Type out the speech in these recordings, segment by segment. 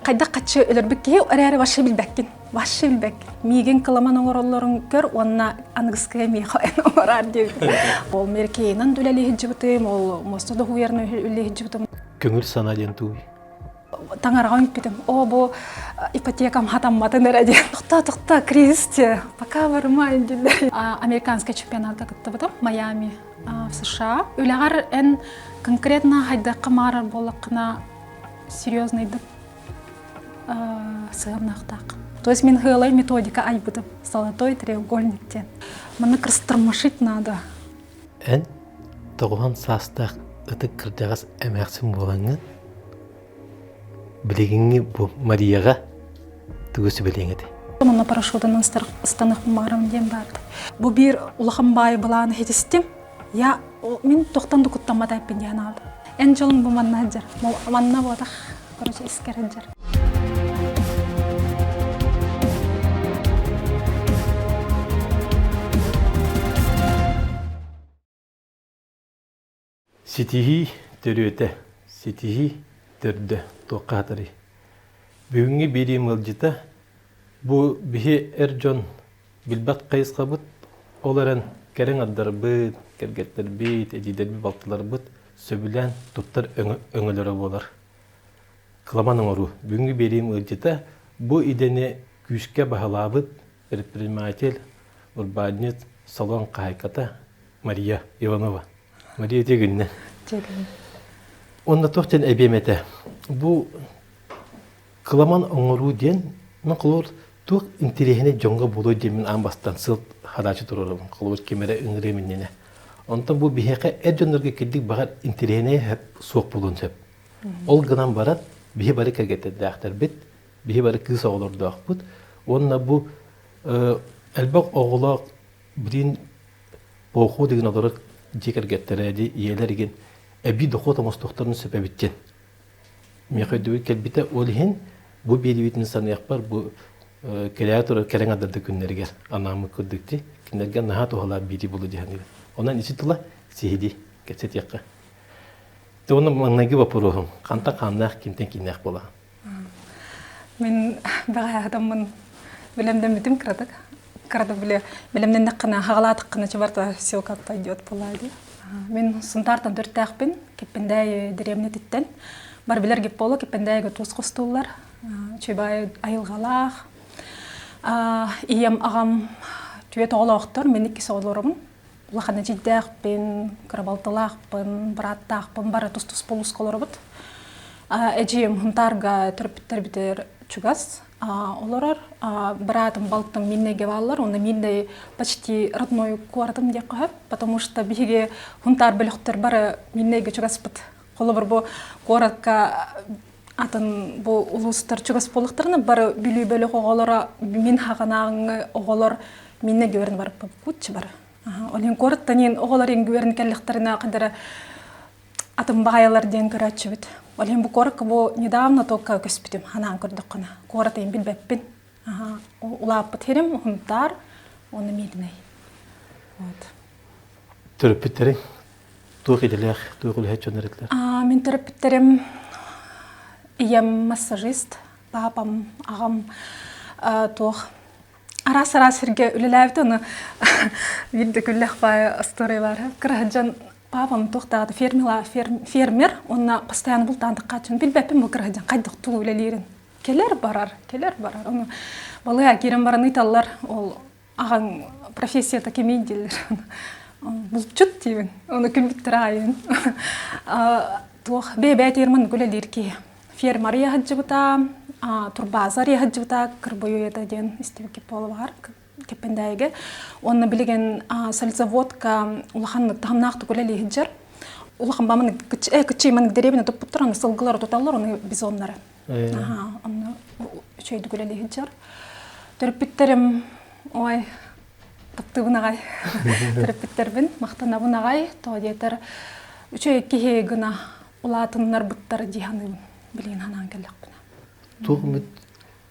Хайдах хаччы өлөрбүт киһи эрээри вообще билбэккин. Вообще билбэккин. Миигин кыламан оҥороллорун көр уонна аныгыскыга миэхэ эн оҥороор диэбитим. Ол меркейинэн үлэлии сылдьыбытым, ол муоста доһуйарынан үлэлии сылдьыбытым. Көҥүл санаа диэн тугуй? Таҥараҕа үҥпүтүм. Оо, бу ипотекам хатамматын эрэ диэн. Тохтоо, тохтоо, кризис те, пока барыма дииллэр. Американскай чемпионатка кыттыбытым, Майами в США. Үлэҕэр эн конкретно хайдахха маарар буоллаххына серьезныйдык сыһыаннаахтаах. То есть мин сыалай методика айбытым. Золотой треугольник диэн. Манна растормошить надо. Эн тоҕуһан саастаах ытык кырдьаҕас эмээхсин буолаҥҥын билигиҥҥи бу Марияҕа тугу сүбэлиэҥ этэй? Манна парашютунан ыстаныахпын баҕарабын диэн баарда. Бу биир улахан баай былааны ситистим. Я мин тохтон да куттаммат эппин диэн аалдым. Эн дьолуҥ бу манна сылдьар. Манна буотах, короче, искэр сылдьар. Ситиһии төрүөтэ, ситиһии төрдө туохха хатарый? Бүгүҥҥү биэриим ыалдьыта бу биһи эр дьон билбэт хайысхабыт, ол эрэн кэриҥ ардарбыт, кэргэттэрбит, эдьиийдэрбит, балтыларбыт сөбүлээн туттар өҥөлөрө буолар. Кыламан оҥоруу. Бүгүҥҥү биэриим ыалдьыта бу идэни күүскэ баһылаабыт предприниматель, урбаанньыт, салон хаһаайката Мария Иванова. Мария үтүө Үтүө Уонна туох диэн эбиэм этэ. Бу кыламан оҥоруу диэн, мин холобур туох интэриэһинэй дьоҥҥо буолуой диэммин аан бастаан сыл хараачы туруорабын. Холобур ким эрэ ыҥырыам иннинэ. Онтон бу биһиэхэ эр дьоннорго кирдик баҕар интэриэһинэй суох буолуон сөп. Ол гынан баран биһи бары кэргэттэрдээхтэрбит, биһи бары кыыс оҕолордоохпут уонна бу элбэх оҕолоох билин Похуо деген олорор дьиэ кэргэттэрэ ди ийэлэр игин эбии дохуот оҥостуохтарын сөп эбит диэн миэхэ өйдөбүл кэлбитэ. Ол иһин бу биэриибитин саныахпар бу кэлээ турар кэрэҥ адарда күннэригэр анааммыт курдук дии кинилэргэ наһаа туһалаах биэрии буолуо дии саныыбын. Онон ити тыла сиһилии кэпсэтиэххэ. Те уонна маҥнайгы боппуруоһум хантан хааннаах кимтэн кииннээх буолаҕын? Мин бэҕэһээтэммин бэлэмнэммитим кыратык. Кырата биле бэлэмнэннэххинэ, хаҕалаатаххына чыбарта все как пойдет буолаа дии. Мин Сунтаартан төрүттээхпин, Киппэндээйи дэриэбинэтиттэн. Бар билэр гипполо Киппэндээйигэ туос хостууллар. Үчүгэй айылҕалаах. Ийэм, аҕам түөрт оҕолоохтор, мин иккис оҕолоробун. Улахан эдьиийдээхпин, кыра балтылаахпын, бырааттаахпын, бары тус-туспа улууска олоробут. Эдьиийим Хунтаарга төрөппүттэрбитигэр чугас олорор. Быраатым, балтым Миннэйгэ бааллар, уонна Миннэй почти родной куоратым диэххэ сөп, потому что биһиги Хунтаар бөлөхтөр бары Миннэйгэ чугаспыт. Холобур, бу куоракка атын бу улуустар чугас буоллахтарына, бары Бүлүү бөлөх оҕолоро, мин хаҕанааҕыҥҥы оҕолор Миннэйгэ үөрэнэ барыппыт кучча бары. Ол иһин куораттан иһин оҕолор иҥгүөрэн кэллэхтэринэ хадара атын баҕайылар диэн көрөөччүбүт. Ол иһин бу куоракка бу недавно только көспүтүм ханаан көрдөххүнэ. Куорат иһин билбэппин. Улааппыт сирим Хунтаар уонна Мииринэй. Вот. Төрөппүттэриҥ туох идэлээх, туох үлэһит дьоннор этилэр? Мин төрөппүттэрим ийэм массажист, папам, аҕам туох араас-араас сиргэ үлэлээбит ону биирдэ күллэх баайы история баар кыраһыдьан папам туохтаата фермела фермер уонна постоянно бултаан таххааччын билбэппин бу кыраһыдьан хайдах тугу үлэлиирин кэлэр барар кэлэр барар ону балыга киирэн баран ыйталлар ол аҕаҥ профессията кимий дииллэр булчут диибин ону күлбүттэр аайын туох бэйэ-бэйэтигэр маннык үлэлиир киһи Ферма арыйа сылдьыбыта, турбааза арыйа сылдьыбыта Кырбый диэн истибиккит буолабаҕар Кэппэндээйигэ. Уонна билигин сользаводка улаханнык таһымнаахтык үлэлии сылдьар. Улахан баманы кыччыйманык дэриэбинэ туппуттар, аны сылгылары туталлар, оны бизоннары. Онно үчүгэйдик үлэлии сылдьар. Төрөппүттэрим ой таптыыбын аҕай. Төрөппүттэрбин махтанабын аҕай. Тоҕо диэтэр үчүгэй киһи гына улаатыннарбыттар дии саныыбын билигин санаан кэллэхпинэ. Туох эмит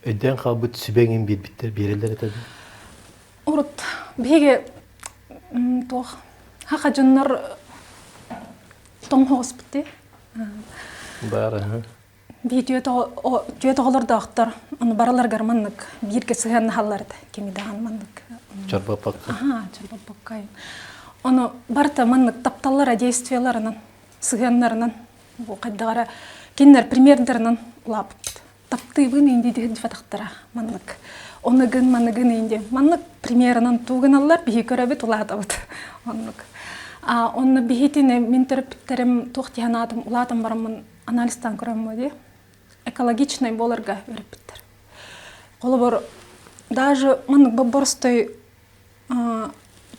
өйдөөн хаалбыт сүбэҥин биэрбиттэр биэрэллэр этэ дуу? Урут биһиги туох хаха дьоннор тоҥ хоҕуспут дии. Баар аһа. Бии түөт оҕолордоохтор, ону барыларыгар маннык бииргэ сыһыаннаһаллар этэ. Кими даҕаны маннык. Чорбоппокко. Аха, чорбоппокко. Ону барыта маннык тапталлара действияларынан, сыһыаннарынан, бу хайдах эрэ кинилэр примердарынан улааппыт. Таптыыбын инди диһин маннык. Оныгын, маныгын инди. Маннык примерынан туугыналлар, биһи көрөбүт, улаатабыт. Оннук. А онно биһитини мин төрөппүттэрим туох диэн аатым улаатан бараммын анализтаан көрөммө дии. Экологичный буоларга үөрэппиттэр. Холобур, даже маннык бобборостой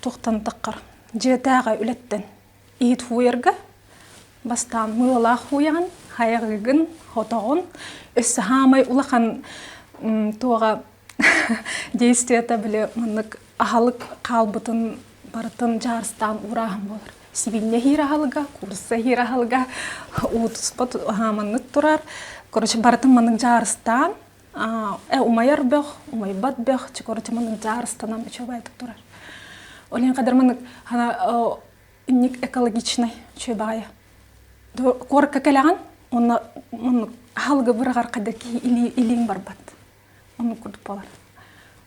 туохтан таххар дьиэтээҕи үлэттэн иһит хууйарга бастаан мыылалаах хууйаҕын, хайаҕыгын, хотоҕун, өссө хаамай улахан туоҕа действиета били маннык аһылык хаалбытын барытын дьаарыстаан уурааһын буолар. Сибиинньэ иһиир аһылыга, куурусса иһиир аһылыга уутуспат маннык турар. Короче, барытын маннык дьаарыстаан умайар бөх, умайбат бөх, короче, маннык дьаарыстанан үчүгэйдик турар. Ол иһин қадар маннык инник экологичный үчүгэй баҕайы. Куоракка кэлэҕин, онно маннык аһылыгы быраҕар қайда киһи илииҥ барбат. Оннук курдук буолар.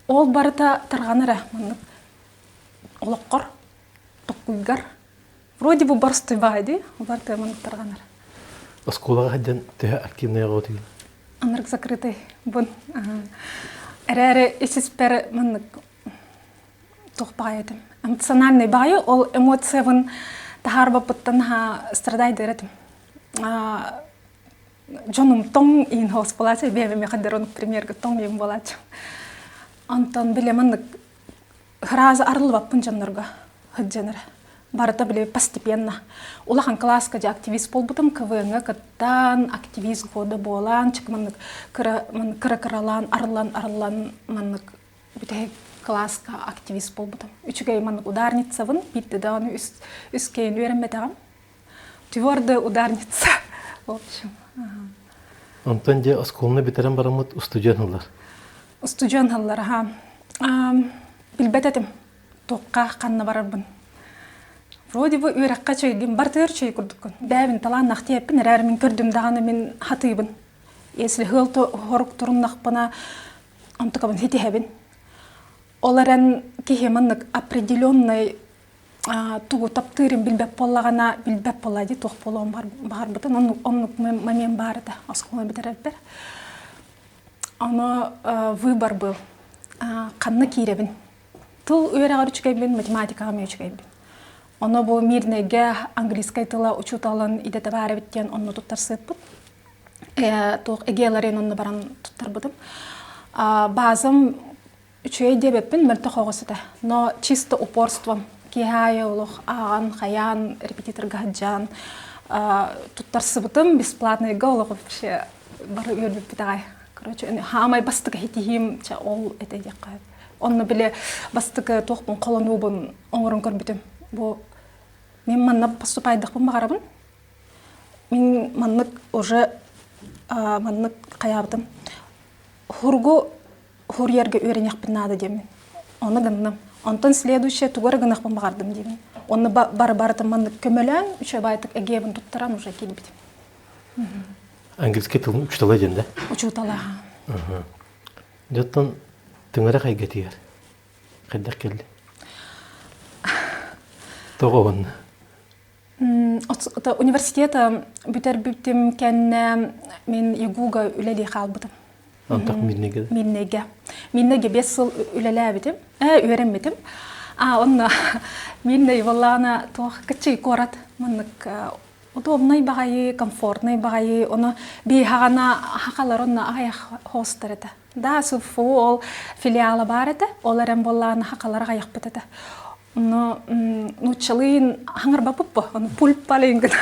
Ол барыта тарҕанар ээ маннык олоххор, токкуйгар. Вроде бы боростуой баҕайы дии, барыта маннык тарҕанар. Оскуолаҕа сылдьан төһө активнай оҕотугун? Анырык закрытый бун. Эрээри ис-испэр маннык туох баҕайы этим. Эмоциональный баҕайы, ол эмоциябын таһаарбаппыттан наһаа страдайдыыр этим. Дьонум тоҥ иин хоос буолааччы, бэйэм эмиэ хаддерон примерга тоҥ иин буолааччы. Онтон били маннык сразу арыллыбаппын дьоннорго сылдьан эрэ. Барыта били постепенно. Улахан кылааска дьэ активист буолбутум, КВН-ҥа кыттан, активист года буолан, чык маннык кыра кыра-кыралаан арыллан-арыллан маннык бүтэһик кылааска активист буолбутум. Үчүгэй маннык ударницабын, биирдэ даҕаны үс, үс кэйин үөрэммэтэҕим. Твердая ударница, в общем. Онтон дьэ оскуоланы бүтэрэн бараммыт устудьуон ыллар. Устудьуон ыллар, аха. Билбэт этим, туохха ханна барарбын. Вроде бы үөрэххэ чөйгүн, бартыгар чөй курдуккун. Бэйэбин талааннаах диэппин, эрээр мин көрдүм даҕаны мин хатыыбын. Если ыал хорук туруннахпына, онтукабын ситиһэбин. Ол эрэн киһи маннык определенный тугу таптыырын билбэт буоллаҕына, билбэт буолла дии туох буолуон баҕарбытын оннук оннук момент баар этэ оскуола бүтэрэрбэр. Ону выбор был. Ханна киирэбин? Тыл үөрэҕэр үчүгэйбин, математикаҕа эмиэ үчүгэйбин. Ону бу Мирнэйгэ английскай тыла учууталын идэтэ баар эбит диэн онно туттарсыаппыт. Туох эгиэлэрин онно баран туттарбытым. Базам үчүгэй диэбэппин, мөлтөх оҕус этэ. Но чисто упорством киэһэ аайы олох ааҕан, хайаан, репетиторга сылдьан туттарсыбытым бесплатныйга олох вообще бары үөрбүппүт аҕай. Короче, хаамай бастакы ситиһиим чэ ол этэ диэххэ. Онно били бастакы туохпун холонуубун оҥорон көрбүтүм. Бу мен манна поступайдахпын баҕарабын. Мин маннык уже маннык хайаабытым. Хургу хуруйарга үөрэниэхпин наада диэммин. Ону гынным. Онтон следующее тугу эрэ гыныахпын баҕардым диибин. Онно бары барытын маннык көмөлөөн, үчүгэй баайтык эгиэбин туттаран уже киирбитим. Английский тылын учуутала диэн да? Учуутала. Дьоттон тыҥырах эйгэтигэр хайдах кэлли? Тоҕо уонна? Университет бүтэрбитим кэннэ мин ЯГУга үлэлии хаалбытым. Антах Мирнэгэ? Мирнэгэ. Мирнэгэ 5 сыл үлэлээбитим, үөрэммитим. А онно Мирнэй буоллаҕына туох кыччый куорат маннык удобнай баҕайы, комфортнай баҕайы, ону биһаҕана хахалар онно аҕыйах хостар этэ. Да, СУФУ ол филиала баар этэ, ол эрэн буоллаҕына хахалар аҕыйахпыт этэ. Но нууччалыын хаҥарбаппыт ону пульпалыын гына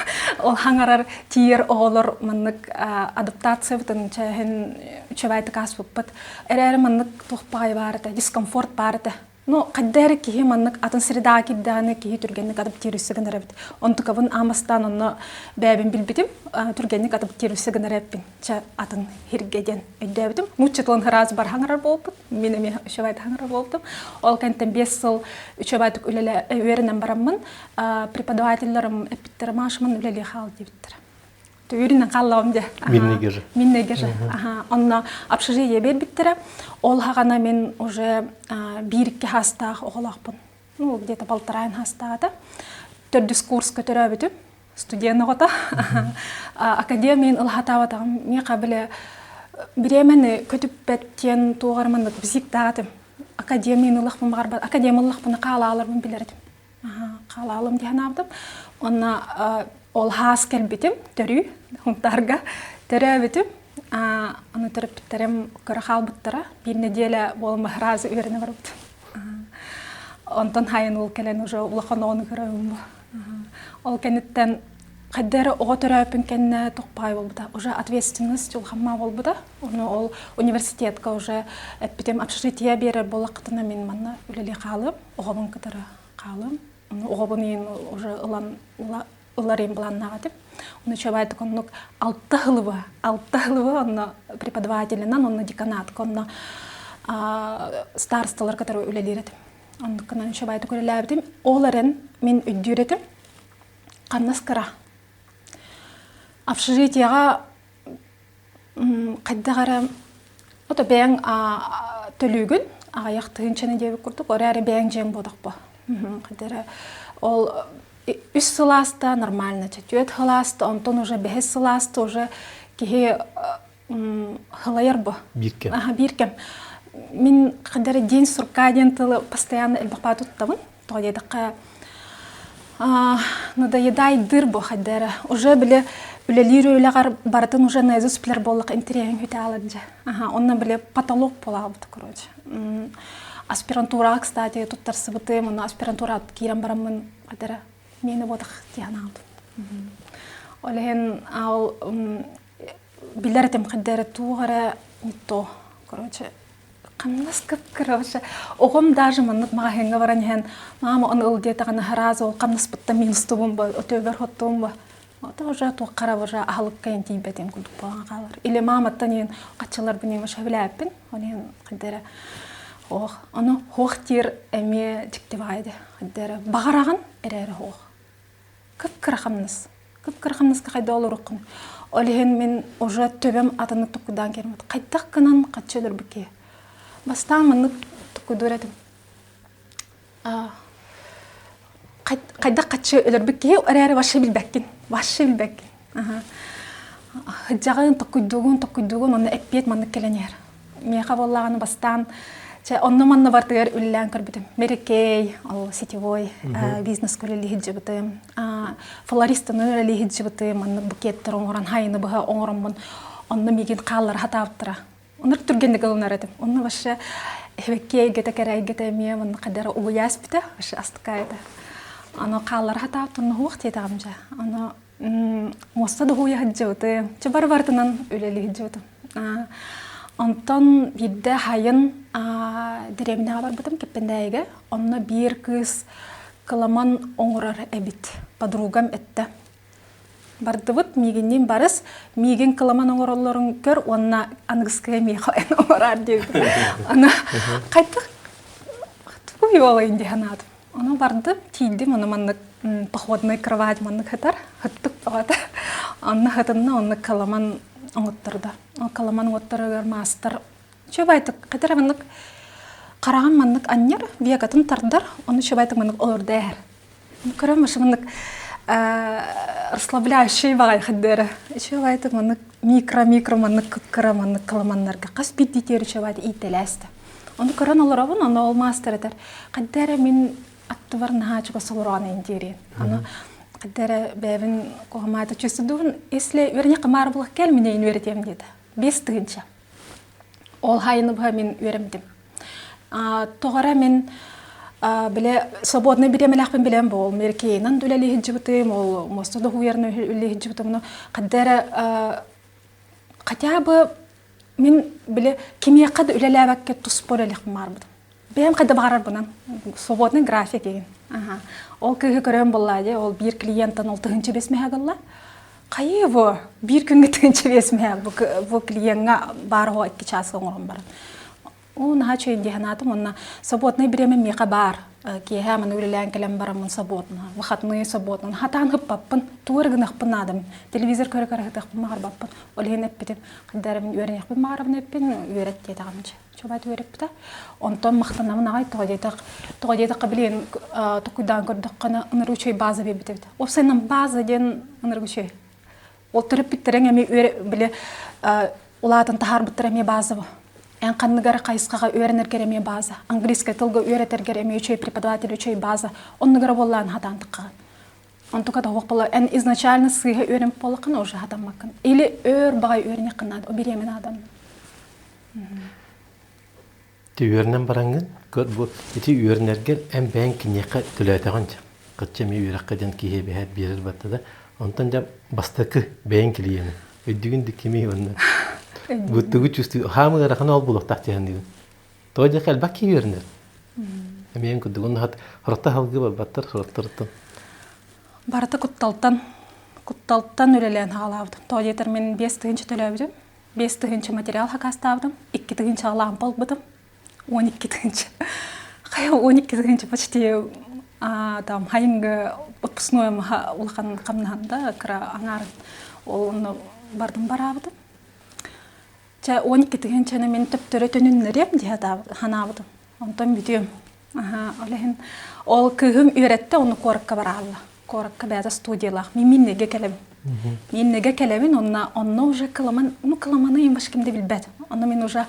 ол хаҥарар тиийэр оҕолор маннык адаптациябытын чээһин үчүгэйдик ааспыппыт. Эрээри маннык туох баҕайы баар этэ, дискомфорт баар этэ. Ну, хайда эрэ киһи маннык атын средаҕа киирдэҕинэ киһи түргэнник адаптируйса гынар эбит. Онтукабын аамастаан онно бэйэбин билбитим, түргэнник адаптируйса гынар эбиппин. Чэ, атын һиргэ диэн өйдөөбүтүм. Нуучча тылын ыраас бар хаҥарар буолбут. Мин эмиэ үчүгэйдик хаҥарар буолбутум. Ол кэнниттэн 5 сыл үчүгэйдик үлэлэ үөрэнэн бараммын, преподавателлэрим эппиттэрэ, Маша, манна үлэлии хаал диэбиттэрэ. Түүрүнэн хааллаҕым дьэ. Миннигер. Миннигер. Аха. Онно общежитие биэрбиттэрэ. Ол хаҕана мин уже биир-икки хаастаах оҕолоохпун. Ну, где-то полтора хаастаата. Төрдүс курска төрөөбүтүм. Студент оҕото. Академияны ылахатаабатаҕым. Миэхэ бile бириэмэни көтүппэт диэн туоҕар маннык бзиктаатым. Академияны ылахпын баҕарбат. Академия ыллахпына хаалааларбын билэр этим. Хаалаалым диэн аабытым. Онно ол хаас кэлбитим, төрүү, Хунтаарга төрөөбүтүм. Аны төрөппүттэрим көрө хаалбыттара. Биир нэдиэлэ буолан сразу үөрэнэ барбытым. Онтон хайын ол кэлэн уже улахан оҕону көрөбүн бу. Ол кэнниттэн хайда эрэ оҕо төрөөпүн кэннэ тохпай буолбута. Уже ответственность улахаммаа буолбута. Ону ол университетка уже эппитим общежитие биэрэр буоллаххытына мин манна үлэлии хаалыам. Оҕобун кытары хаалыам. Оҕобун иин уже ылан ылар былааннаах этим. Ону чабайтык оннук алта хылыба, алта хылыба онно преподавателинэн, онно деканатка, онно старосталар кытары үлэлиир этим. Оннук гынан чабайтык үлэлээбитим. Ол эрэн мин өйдүүр этим. Ханнас кыра. Общежитиеҕа хайдах эрэ ото бэйэҥ төлүүгүн аҕыйах тыһыынчаны диэбит курдук эрээри бэйэҥ дьиэҥ буотахпа хайда эрэ ол үс сыл ааста нормально түөрт сыл ааста онтон уже бэһис сыл ааста уже киһи хылайар бу биир кэм биир кэм мин хайда эрэ день сурка диэн тылы постоянно элбэхпаа туттабын тоҕо диэтэххэ надоедайдыр бу хайда эрэ уже били үлэлиир үлэҕэр барытын уже наизусть билэр буоллах интэриэһиҥ бүтэ аалар дьэ онно били потолок буолаабыт короче аспирантураҕа кстати туттарсыбытым онно аспирантураҕа киирэн бараммын хайда эрэ миэнэ буотах дии санаабытым ол иһин ол билэр этим хайда эрэ туох эрэ не то короче Хамнас кып-кыра вообще. Оҕом даже маннык маҕаһыыҥҥа баран иһэн мама ону ыл диэтэҕинэ сразу ол хамнаспыттан минустубун ба өтөбөр хоттуум ба это уже туоххара уже аһылыкка иһин тиийбэтин курдук буолан хаалар. Или маматтан иһин хаччыларбын иһин вообще билээппин. Ол иһин хайда эрэ ох ону хуох диир эмиэ дьикти баҕайы дии. Хайда эрэ баҕараҕын эрээри хуох. Кып-кыра хамнас. Кып-кыра хамнаска хайда олоруккун. Ол иһин мин уже төбөм атыннык туккудаан кэлбит. Хайдах гынан хаччы өлөрбүт киһи. Бастаан маннык туккудуур этим. Хайдах хаччы өлөрбүт киһи эрээри вообще билбэккин. Вообще билбэккин. Сыдьаҕын, токкуйдуугун, токкуйдуугун, онно эппиэт маннык кэлэн иһэр. Миэхэ буоллаҕына бастаан чэ онно-манна бартыгар үлэлээн көрбүтүм. Mary ол сетевой бизнес үлэлии сылдьыбытым. Флористаны үлэлии сылдьыбытым, маннык букеттар оҥорон, хайыны быһа оҥороммун, онно миигин хааллара сатаабыттара. Оннук түргэнник ылынар этим. Онно вообще эбэкки эйгэтэ кэрэ эйгэтэ эмиэ манна хайдара угуйаас бүтэ, вообще астыкаа этэ. Аны хааллара сатаабыт онно хуох диэтэҕим дьэ. Аны муоста да уһуйа сылдьыбытым. Чэ бары барытынан үлэлии сылдьыбытым. Онтон биирдэ хайын дэриэбинэҕэ барбытым Кэппэндээйигэ. Онно биир кыыс кыламан оҥорор эбит. Подругам эттэ. Бардыбыт, миигинниин барыс, миигин кыламан оҥороллорун көр уонна аныгыскыга миэхэ эн оҥороор диэбитим. Аны хайдах тугу буолайын дии санаатым. Ону бардым, тиийдим, ону маннык походный кровать маннык сытар, сыттык бөҕөтө. Онно сытынна, онно кыламан оҥоттордо. Ол кыламан оҥотторугар маастар чубайтык хатара маннык хараҕын маннык анньар, векатын тардар, ону чубайтык маннык олордо эһэр. Көрөн маннык расслабляющий баҕай хаддыара. Чубайтык маннык микро-микро маннык кыккыра маннык кыламаннарга хас биирдии тиэри чубайты иитэлээстэ. Ону көрөн олоробун, ону ол маастар этэр. Хайда эрэ мин аттыбар наһаа чугас олороҕун эн диэриэн. Аны хайда эрэ бэйэбин куһамаата чувствуйдуубун, если үөрэнэ хамаар булах кэл мин эйин үөрэтиэм диэтэ. 5000. Ол хайыны быһа мин үөрэммитим. Тоҕо эрэ мин биле свободный бириэмэлээхпин билэн бу ол меркейынан да үлэлии сылдьыбытым, ол муоста да уһуйарынан үлэлии сылдьыбытым, но хайда эрэ хотя бы Мин били кимиэхэ да үлэлээбэккэ туспа үлэлиэхпин баҕарбытым. Бэйэм хайда баҕарарбынан свободный график игин. Ол кыыһы көрөн буоллаа дии, ол биир клиентан ол 1005 мэһэ гылла. Хайыы бу биир күҥҥэ 1005 мэһэ бу, бу клиеҥҥа баар оҕо икки чааска оҥорон баран. Оо, наһаа үчүгэй дии санаатым уонна свободнай бириэмэ миэхэ баар. Киэһэ маны үлэлээн кэлэн бараммын свободно, выходные свободно. Хатаан ыппаппын, тугу эрэ гыныахпын наадам. Телевизор көрө-көрө сытыахпын баҕарбаппын. Ол иһин эппитим, хайда эрэ мин үөрэниэхпин баҕарабын эппин, үөрэт диэтэҕим дьэ. Чубайт үөрэппитэ. Онтон махтанабын аҕай тоҕо диэтэх, тоҕо диэтэххэ билигин токуйдаан көрдөххүнэ ынырык үчүгэй база биэрбит эбит. Уопсайынан база диэн ынырык үчүгэй. Ол төрөппүттэриҥ эмиэ үөрэ били улаатан таһаарбыттара эмиэ база бу. Эн ханныгар хайысхаҕа үөрэнэргэр эмиэ база. Английскай тылга үөрэтэргэр эмиэ үчүгэй преподаватель үчүгэй база. Оннугара буоллаан хатаан таххаҕын. Онтука да буолла эн изначально сыыһа үөрэммит буоллаххына уже хатаммаккын. Или өр баҕай үөрэниэххин наада, бириэмэ наада. Ити үөрэнэн бараҥҥын, көр бу ити үөрэнэргэр эн бэйэҥ киниэхэ төлөөтөҕүн дьэ. Хачча эмиэ үөрэххэ диэн киһи эбэһээт биэрэр батта да. Онтон дьэ бастакы бэйэҥ клиены. Өйдүүгүн да кимий уонна бу тугу чувствую хаамы ыарахана ол буолуохтаах дии саныыбын. Тоҕо диэххэ элбэх киһи үөрэнэр. Эмиэ курдук онно сорохтор халгыы барбаттар, сорохтортон. Барыта кутталтан кутталтан үлэлээн хаалаабытым. Тоҕо диэтэр мин 5000 төлөөбүтүм. 5000 материал хакаастаабытым, 2000 лампа ылбытым, 12 000. Хайа 12 000 почти там хайыҥгы отпускной улахан хамнаһанда кыра аҥаарын ол онно бардым бараабытым. Чэ 12 тыһыынчаны мин төптөрө төнүннэриэм дии санаабытым. Онтон бүтүөм. Ол иһин ол кыыһым үөрэттэ, ону куоракка бараалла. Куоракка бэйэтэ студиялаах. Мин Миннеге кэлэбин. Миннеге кэлэбин, онно онно уже кыламан, ну кыламаны им ким да билбэт. Онно мин уже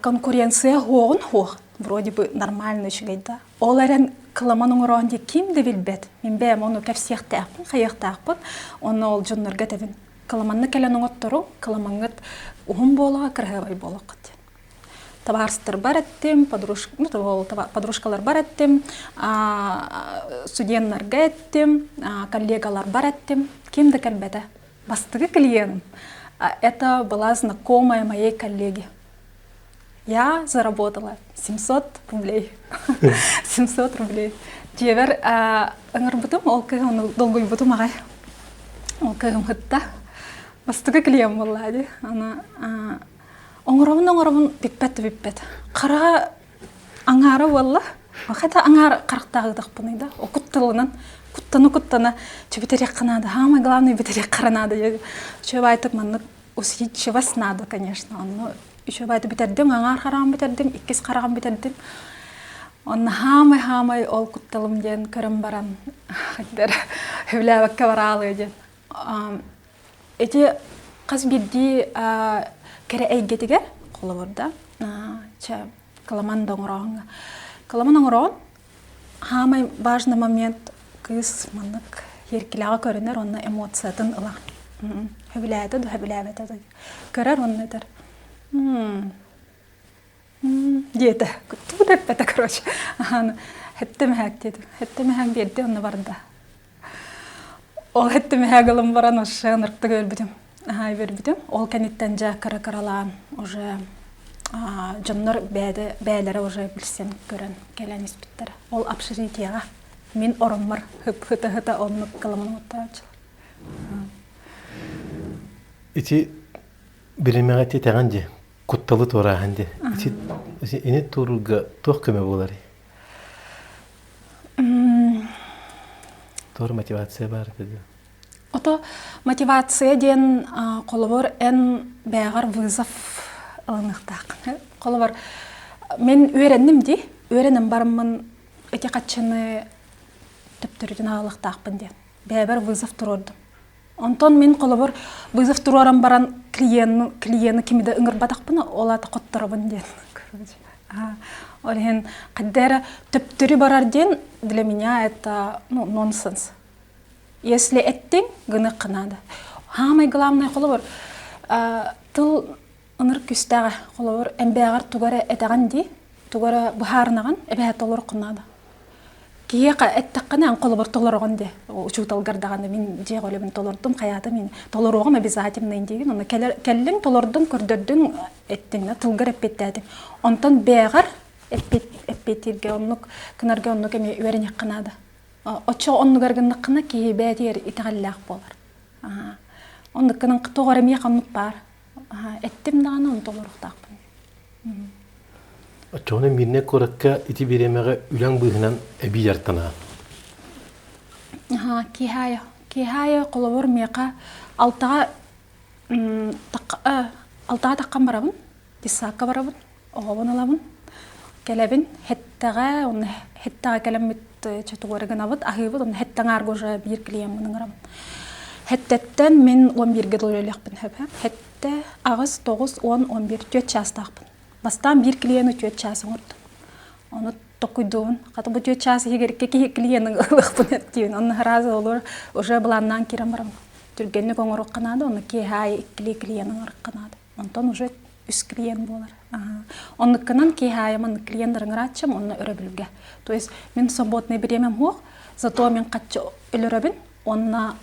конкуренция хуоҕун хуох. Вроде бы нормально үчүгэй да. Ол эрэн кыламан оҥороон дии ким да билбэт. Мин бэйэм ону кэпсиэхтээхпин, хайыахтаахпын. Онно ол дьоннорго этэбин. Кыламанны кэлэн оҥоттору, кыламаҥҥыт уһун буолаҕа, кыраһыабай буолуоххут диэн. Табаарыстарбар эттим, ну, подружкаларбар эттим, студеннарга эттим, коллегаларбар эттим. Ким да кэлбэтэ. Бастакы клиентым это была знакомая моей коллеги. Я заработала 700 рублей. 700 рублей. Дьиэбэр ыҥырбытым, ол кыһын долгуйбутум аҕай. Ол кыһым хытта. Бастакы клиент буолла дии. Аны Оҥоробун оҥоробун бүппэт да бүппэт. Хараҕа аҥаара буолла. Хата аҥаар харахтаах ыытахпыный да. О кутталынан куттана-куттана чэ бүтэриэххэ наада. Самое главное бүтэриэххэ наада диye. Үчүгэй баайтык маннык усидчивость надо, конечно. Онно үчүгэй баайты бүтэрдим, аҥаар хараҕын бүтэрдим, иккис хараҕын бүтэрдим. Онно хаамай-хаамай ол кутталым диэн көрөн баран хайдара сөбүлээбэккэ бараалыы диэн. Ити хас биирдии кэрэ эйгэтигэр, холобур да, чэ, кыламан да оҥорооһуҥҥа. Кыламан оҥороон, хаамай важный момент кыыс маннык иэркилэҕэ көрүнэр уонна эмоциятын ылар. Сөбүлээтэ да сөбүлээбэтэ да көрөр уонна этэр диэтэ. Тугу да эппэтэ короче. Хэттэ мэһээк диэтим. Хэттэ мэһээк биэрди онно барда. Ол хэттэ мэһээк ылан баран вообще ынырыктык өлбүтүм. Аһаа бербитим. Ол кэнниттэн дьэ кыра-кыралаан уже дьоннор бэйэтэ бэйэлэрэ уже билсэн көрөн кэлэн испиттэрэ. Ол общежитиеҕа мин ороммор хып-хыта-хыта оннук кыламан оттооччулар. Ити биримэҕэ титэҕин дии Кутталы туорааһын дии. Ити ини туоруурга туох көмө буоларый? Туор мотивация баар этэ дии. Ото мотивация диэн холобур эн бэйэҕэр вызов ылыныахтааххын. Холобур мин үөрэнним дии. Үөрэнэн бараммын ити хаччыны төптөрүтүн аҕалыахтаахпын диэн. Бэйэбэр вызов туруордум. Онтон мин холобур вызов туруоран баран клиены, клиены кими да ыҥырбатахпына, ол аата хотторобун диэн. Короче. Ол иһин хайда эрэ төптөрү барар диэн для меня это ну, нонсенс. Если эттиҥ, гыныахха наада. Самое главное холобур тыл ынырык күүстээҕэ. Холобур, эмбээҕэр тугу эрэ этэҕин дии, тугу эрэ быһаарынаҕын, эбэһээт толоруоххун наада. Киһиэхэ эттэххинэ, эн холобур толороҕун дии. Учууталгар даҕаны мин дьиэҕэ үлэбин толордум, хайаата мин толоруоҕум обязательно диигин. Онно кэллиҥ, толордуҥ, көрдөрдүҥ, эттиҥ, тылгар эппиэттээтиҥ. Онтон бэйэҕэр эппиэттииргэ оннук гынарга оннук эмиэ үөрэниэххэ наада. Оччо оннугар гыннаххына киһи бэйэтигэр итэҕэллээх буолар. Оннук гынан тоҕо эрэ миэхэ оннук баар. Эттим даҕаны, ону толоруохтаахпын. Оччоҕуна Мирнэй куоракка ити бириэмэҕэ үлэҥ быыһынан эбии дьарыктанаҕын? Аһаа, киэһэ Киэһэ холобур миэхэ алтаҕа алтаҕа таххан барабын, детсадка барабын, оҕобун ылабын, кэлэбин, һэттэҕэ, онно һэттэҕэ кэлэммит чотугуора гынабыт, аһыыбыт, онно һэттэ аҥаарга уже биир клиеммын ыҥырабын. Һэттэттэн мин 11-гэ дылы үлэлиэхпин сөп. Һэттэ, аҕыс, тоҕус, уон, 11, түөрт чаастаахпын. Бастаан биир клиены түөрт чаас оҥордум. Ону токуйдуубун. Хата бу түөрт чаас иһигэр икки киһи клиенын ылыахпын эттиибин. Онно сразу олор уже былааннаан киирэн бараммын. Түргэнник оҥоруохха наада, онно киэһэ аайы иккилии клиент оҥоруохха наада. Онтон уже үс клиент буолар. Оннукканан киэһэ аайы маннык клиеннар ыҥырааччым, онно өрөбүлгэ. То есть мин свободное бириэмэм суох, зато мин хаччы өлөрөбүн, уонна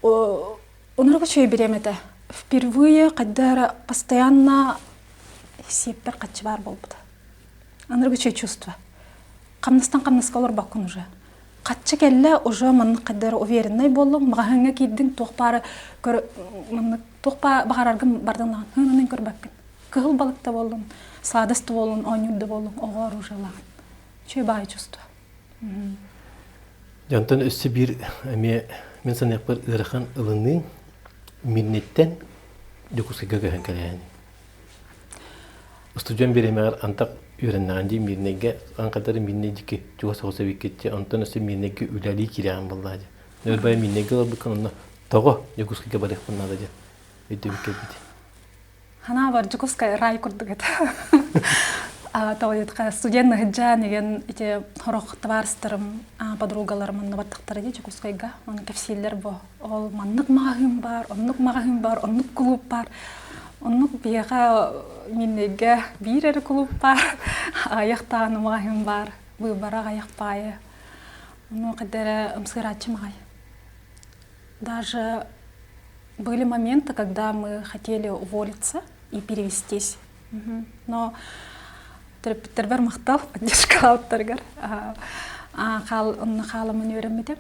Онорго үчүгэй бириэмэтэ. Впервые хайда эрэ постоянно сиэппэр хаччы баар буолбута. Анарга үчүгэй чувство. Хамнастан хамнаска олорбоккун уже. Хаччы кэллэ уже маннык хайда эрэ увереннай буоллуҥ, маҕаһыыҥҥа киирдиҥ, туох баары көр маннык туох баҕараргын бардын даҕаны һыынанан көрбөккүн. Кыһыл балык да буоллун, сладость да буоллун, оонньуур да буоллун, оҕо оружиелаҕын. Үчүгэй баҕайы чувство. Дьэ онтон өссө биир эмиэ мин саныахпар ыарахан ылыныы Мирниттэн Дьокуускайга көһөн кэлээһин. Устудьуон бириэмэҕэр антах үөрэннэҕин дии Мирнэйгэ аҥхадары Мирнэй диэки чугас соҕус эбиккит дии онтон өссө Мирнэйгэ үлэлии киирэҕин буоллаҕа дии. Өр бай Мирнэйгэ олорбуккун онно тоҕо Дьокуускайга барыахпын наада диэн өйдөбүл кэлбит. Ханаабар Дьокуускай рай курдук этэ. Тоҕо студент ыһыдьаан igen ити хорох табаарыстарым подругаларым онно бардахтара дии Дьокуускайга. Оны кэпсииллэр бу. Ол маннык маҕаһыын баар, оннук маҕаһыын баар, оннук кулууп баар. Оннук биһиэхэ Миннэйгэ биир эрэ кулууп баар, аҕыйах даҕаны маҕаһыын баар, быыбара аҕыйах баайы. Ону хайда эрэ ымсыырааччым аҕай. Даже были моменты, когда мы хотели уволиться и перевестись. Но төрөппүттэрбэр махтал поддержкалаабыттарыгар хааламын үөрэммитим.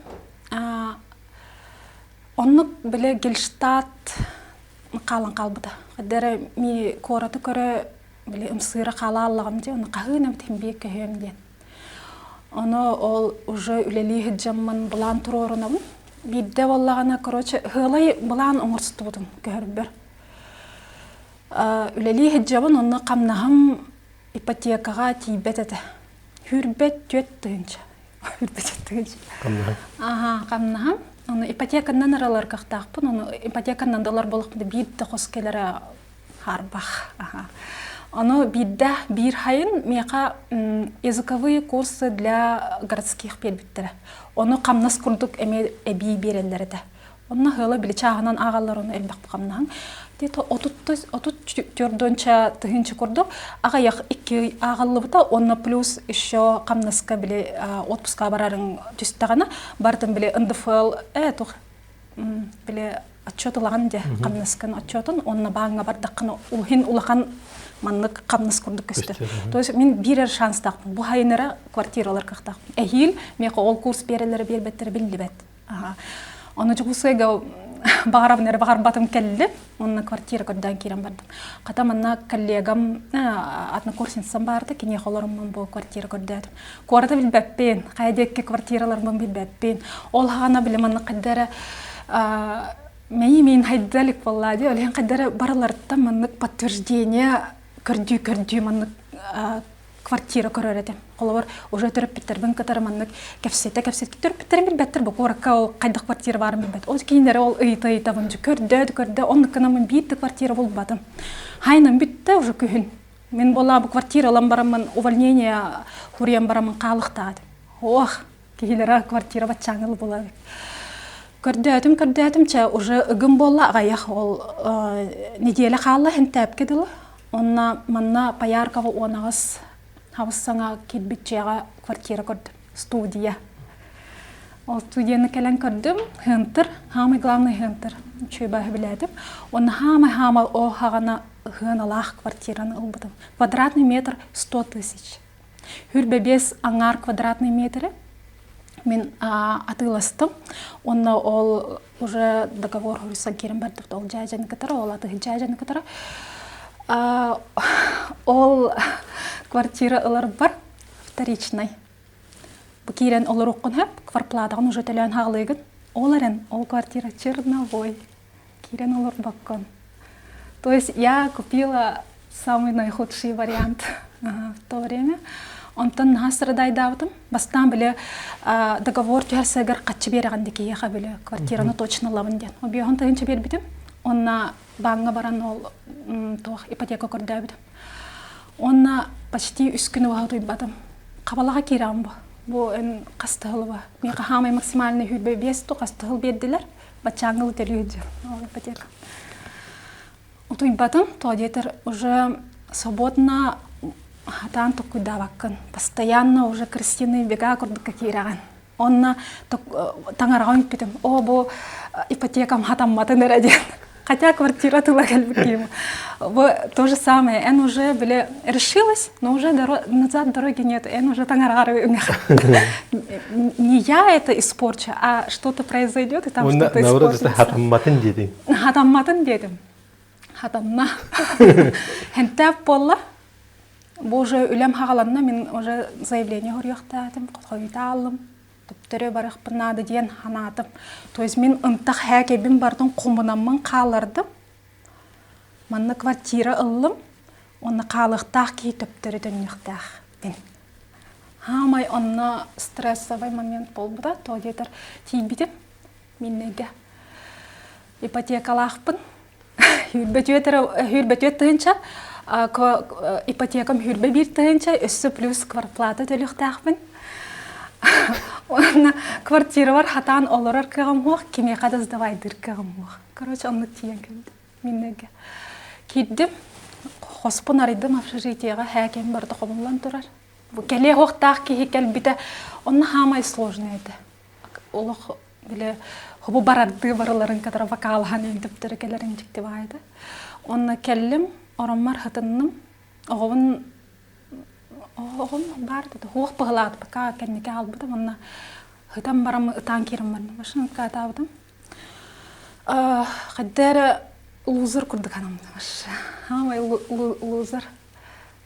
Оннук бile Гельштадт хаалан хаалбыта. Хайда ми куораты көрө били ымсыыра хаалааллаҕым дии, ону хаһыын эбит химбиэ көһүөм диэн. Ону ол уже үлэлии сылдьаммын былаан туруорунабын. Биирдэ буоллаҕына, короче, ыһыалай былаан оҥорстубутум көһөрбөр. Үлэлии сылдьабын, онно хамнаһым ипотекаҕа тиийбэт этэ. Хүрбэт 4 тыһыынча. Хүрбэт 4 тыһыынча. Хамнаһым. Аха, хамнаһым. Ону ипотеканан ыралар кыахтаахпын, ону ипотеканан да ылар буоллахпына биир да хос кэлэрэ Харбах. Ону биирдэ биир хайын миэхэ языковые курсы для городских биэрбиттэрэ. Ону хамнас курдук эмиэ эбии биэрэллэр этэ. Онно ыала били чааһынан ааҕаллар ону элбэх хамнаһын. Где-то 34 тыһыынча курдук аҕыйах икки ааҕыллыбыта уонна плюс еще хамнаска били отпуска барарыҥ түстэҕинэ барытын били НДФЛ э туох били отчет ылаҕын дьэ хамнаскын отчетун уонна бааҥҥа бардаххына улахан улахан маннык хамнас курдук көстөр. То есть мин биир эрэ шанстаахпын. Бу хайын эрэ квартиралар кыахтаахпын. Эһиил миэхэ ол курс биэрэллэрэ биэрбэттэрэ биллибэт. Ону Дьокуускайга баҕарабын эрэ баҕарбатым кэллим. Онно квартира көрдөөн киирэн бардым. Хата манна коллегам однокурсницам баарда, киниэхэ олороммун бу квартира көрдөөтүм. Куораты билбэппин, хайа диэки квартираларбын билбэппин. Ол хаана били маннык хайда эрэ мэйии хайда илик буоллаа дии. Ол иһин хайда эрэ барыларыттан маннык подтверждение көрдүү-көрдүү маннык квартира көрөр этим. Холобур, уже төрөппүттэрбин кытары маннык кэпсэтэ-кэпсэтэ төрөппүттэрим билбэттэр бу куоракка ол хайдах квартира баарын билбэт. Ол кинилэри ол ыйыта-ыйытабын көрдөөт көрдө оннук гынаммын биир да квартира булбатым. Хайынан бүттэ уже күһүн. Мин буолаа бу квартира ылан бараммын увольнение хуруйан бараммын хаалыхтаат. Ох, киһилэрэ квартира баччааҥы ылы буолар. Көрдөөтүм, көрдөөтүм, чэ уже ыгым буолла аҕайах ол неделя хаалла хэнтээпкэ дылы. Онно манна Пояркова 18 хабыс саҥа киирбит дьиэҕэ квартира көрдүм, студия. Ол студияны кэлэн көрдүм, хынтыр, самый главный хынтыр, үчүгэй баһы билээтим. Онно хаамай-хаамай о хаҕана ыһыаналаах квартираны ылбытым. Квадратный метр 100 тысяч. Хүрбэ биэс аҥаар квадратный метры мин атыыластым. Онно ол уже договор хоруйсан киирэн бардыбыт ол дьээдьэни кытары, ол атыһы дьээдьэни кытары. Ол Квартира ыларбар вторичный. Бу киирэн олоруоххун сөп, кварплатаҕын уже төлөөн хаалыыгын. Ол эрэн ол квартира черновой. Киирэн олорбоккун. То есть я купила самый наихудший вариант в то время. Онтон наһаа страдайдаабытым. Бастаан били договор түһэрсэгэр хаччы биэрэҕин дикиэхэ били квартираны точно ылабын диэн. Объеһун тыһыынча биэрбитим. Онна бааҥҥа баран ол туох ипотека көрдөөбүтүм. Уонна почти үс күн уһатыйбатым. Хабалаҕа киирэҕин бу. Бу эн хас тыһылыба. Миэхэ хаамай максимальный хүрбэ биэс ту хас тыһыл биэрдилэр. Баччааҥҥы төлүү дьыл. Ол ипотека. Утуйбатым, то диэтэр уже свободно хатаан токкуйдаабаккын. Постоянно уже крысиные бега курдукка киирэҕин. Онно таҥараҕа үҥпүтүм. О, бу ипотекам хатамматын эрэ диэн. Хотя квартира тыла кэлбит киһим. Бу то же самое. Эн уже били решилась, но уже назад дороги нет. Эн уже таҥараҕа үҥэҕин. Не я это испорчу, а что-то произойдет, и там что-то испортится. Хатамматын диэтиҥ. Хатамматын диэтим. Хатанна. Хэнтэп буолла. Бу уже үлэм хаҕаланна, мин уже заявление хоруйахтаатым, хотхойутааллым, төптөрү барыахпын наада диэн ханаатым. То есть мин ынтах хээкэйбин бардым, хомунаммын хааллардым. Манна квартира ыллым, уонна хаалыахтаах киһи төптөрү төннүөхтээх мин. Хаамай онно стрессовый момент буолбута, то диэтэр тиийбитим миннэгэ. Ипотекалаахпын. Сүүрбэ тыһыынча, ипотекам 21 тыһыынча, өссө плюс квартплата төлүөхтээхпин. Уонна квартирабар хатаан олорор кыаҕым суох, кимиэхэ да сдавайдыыр кыаҕым суох. Короче, оннук тиийэн кэлбитим миннэгэ. Киирдим, хоспун арыйдым общежитиеҕа һээкэм барыта хомуллан турар. Бу кэлиэх уохтаах киһи кэлбитэ, онно хаамай сложный этэ. Олох били хобу барардыы барыларын кытары вокалаһан илдиптэрэ кэлэрин дьикти баайда. Онно кэллим, ороммор хатынным. Оҕобун оҕом баар да хуох быһылаат пока кэнники аалбытым онно хытан барам ытаан киирэн барным машина каатаабытым. Хайда эрэ лузер курдук анаммытым. Хаамай лузер.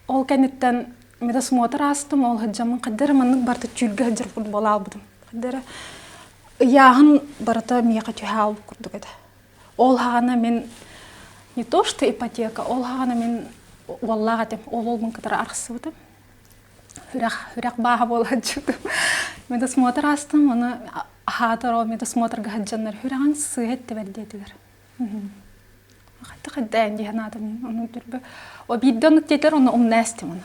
Ол кэнниттэн медосмотр аастым, ол сылдьаммын хайда эрэ маннык барыта түүлгэ сылдьар курдук буола хаалбытым. Хайда эрэ ыйааһын барыта миэхэ түһэ хаалбыт курдук этэ. Ол хаҕана мин не то что ипотека, ол хаҕана мин уоллаах этим, ол уолбун кытары арахсыбытым. Үрэх, үрэх бааһа буола сылдьыбытым. Медосмотр аастым, ону аһаатар ол медосмотрга сылдьаннар үрэҕин сыыһа эттибэр диэтилэр. Хайдах хайдаан дии санаатым ону түрбэ. О биирдэ оннук диэтилэр, онно умна эстим ону.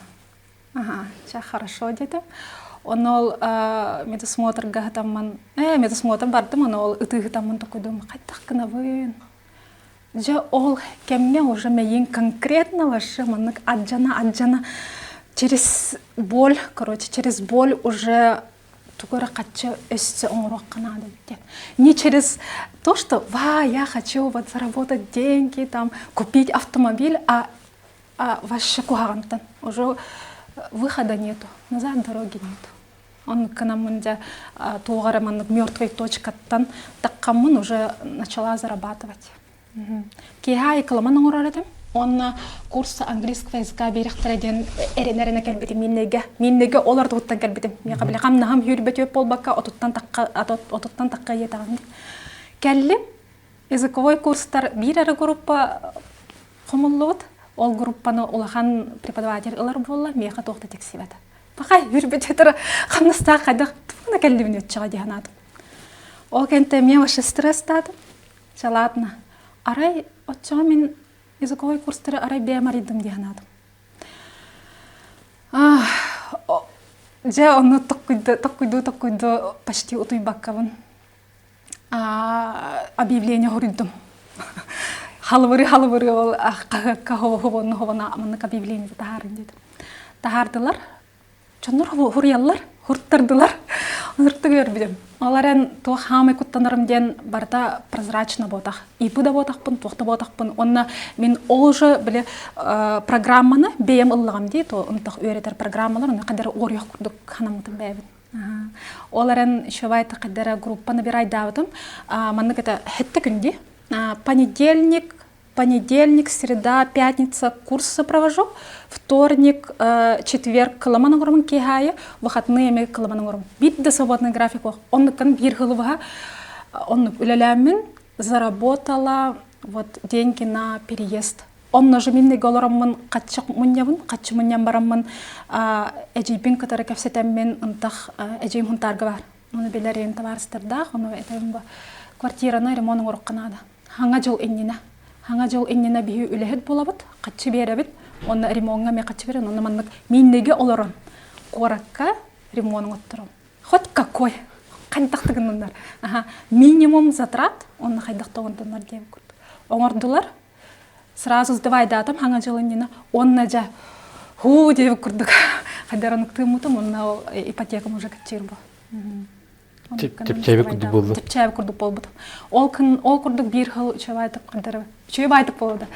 Аха, чэ хорошо диэтим. Ону ол медосмотрга сытаммын, медосмотр бардым, ону ол ытыы сытаммын токуйдум, хайдах гынабын? Дьэ ол кэмҥэ уже мэйиин конкретно вообще маннык адьана-адьана через боль, короче, через боль уже тугу эрэ хаччы өссө оҥоруохха наада диэн. Не через то, что «Ва, я хочу вот заработать деньги, там, купить автомобиль», а вообще куһаҕантан уже выхода нету, назад дороги нету. Он кынаммын дьэ туох эрэ маннык мертвой точкаттан таххаммын уже начала зарабатывать. Киэһэ айкыламан оҥорор этим. Уонна курс английского языка биэрэхтэрэ диэн эрэнэ-эрэнэ кэлбитим Миннэйгэ. Миннэйгэ ол ардыгыттан кэлбитим. Миэхэ били хамнаһым 24 буолбакка отуттан тахха ийэтэҕим. Кэллим. Языковой курстар биир эрэ группа хомуллубут. Ол группаны улахан преподаватель ылар буолла, миэхэ туох да тиксибэт. Пахай, 24 хамнастаах хайдах тугуна кэллибин өтчөҕө дии санаатым. Ол кэнтэ эмиэ вообще стресстаатым. Чэ ладно. Арай оччоҕо мин языковой курстары арай бэйэм арыйдым дии санаатым. Дьэ онно токкуйду токкуйду почти утуйбаккабын объявление хоруйдум. Халыбыры халыбыры ол хаһыакка хобонну хобона маннык объявление таһаарын диэтим. Таһаардылар. Дьоннор хуруйаллар, хуруттардылар. Ынырыктык үөрбүтүм. Ол эрэн туох хаамай куттанарым диэн барыта прозрачно буотах. ИП да буотахпын, туох да буотахпын. Уонна мин ол уже били программаны бэйэм ыллаҕым дии, то ынтах үөрэтэр программалар, оны қадары уоруйах курдук ханаммытым бэйэбин. Ол эрэн еще баайта қадара группа набирайдаабытым. Маннык это хетте күн дии. Понедельник. Понедельник, среда, пятница курсы провожу. Вторник, четверг кыламан оҥоромун киэһээйи, выходные эмиэ кыламан оҥором. Биир да свободный график суох. Оннуккан биир сылыбыһа оннук үлэлээммин заработала вот деньги на переезд. Онно же мин олороммун хаччы мунньабын, хаччы мунньан бараммын эдьиийбин кытары кэпсэтэммин ынтах эдьиийим Хунтаарга баар. Ону билэр табаарыстардаах, ону этим квартираны ремонт оҥорукка наада. Хаҥа дьыл иннинэ. Хаҥа дьыл иннинэ биһи үлэһит буолабыт, хаччы биэрэбит, онно ремоҥҥа эмиэ хаччы биэрэн, онно маннык мииннэги олорон куоракка ремонт оҥоттором. Хоть какой, хайдах да гынныннар. Аха, минимум затрат, онно хайдах да оҥордуннар диэн курдук. Оҥордулар, сразу сдавайдаатым хаҥа дьыл иннинэ, уонна дьэ хуу диэбит курдук хайдар онуктыыммытым, уонна ол ипотекам уже каччыыр бу. Чэпчээбит курдук буолла. Чэпчээбит курдук буолбутум. Ол күн ол курдук биир сыл үчүгэй курдары үчүгэй буолда.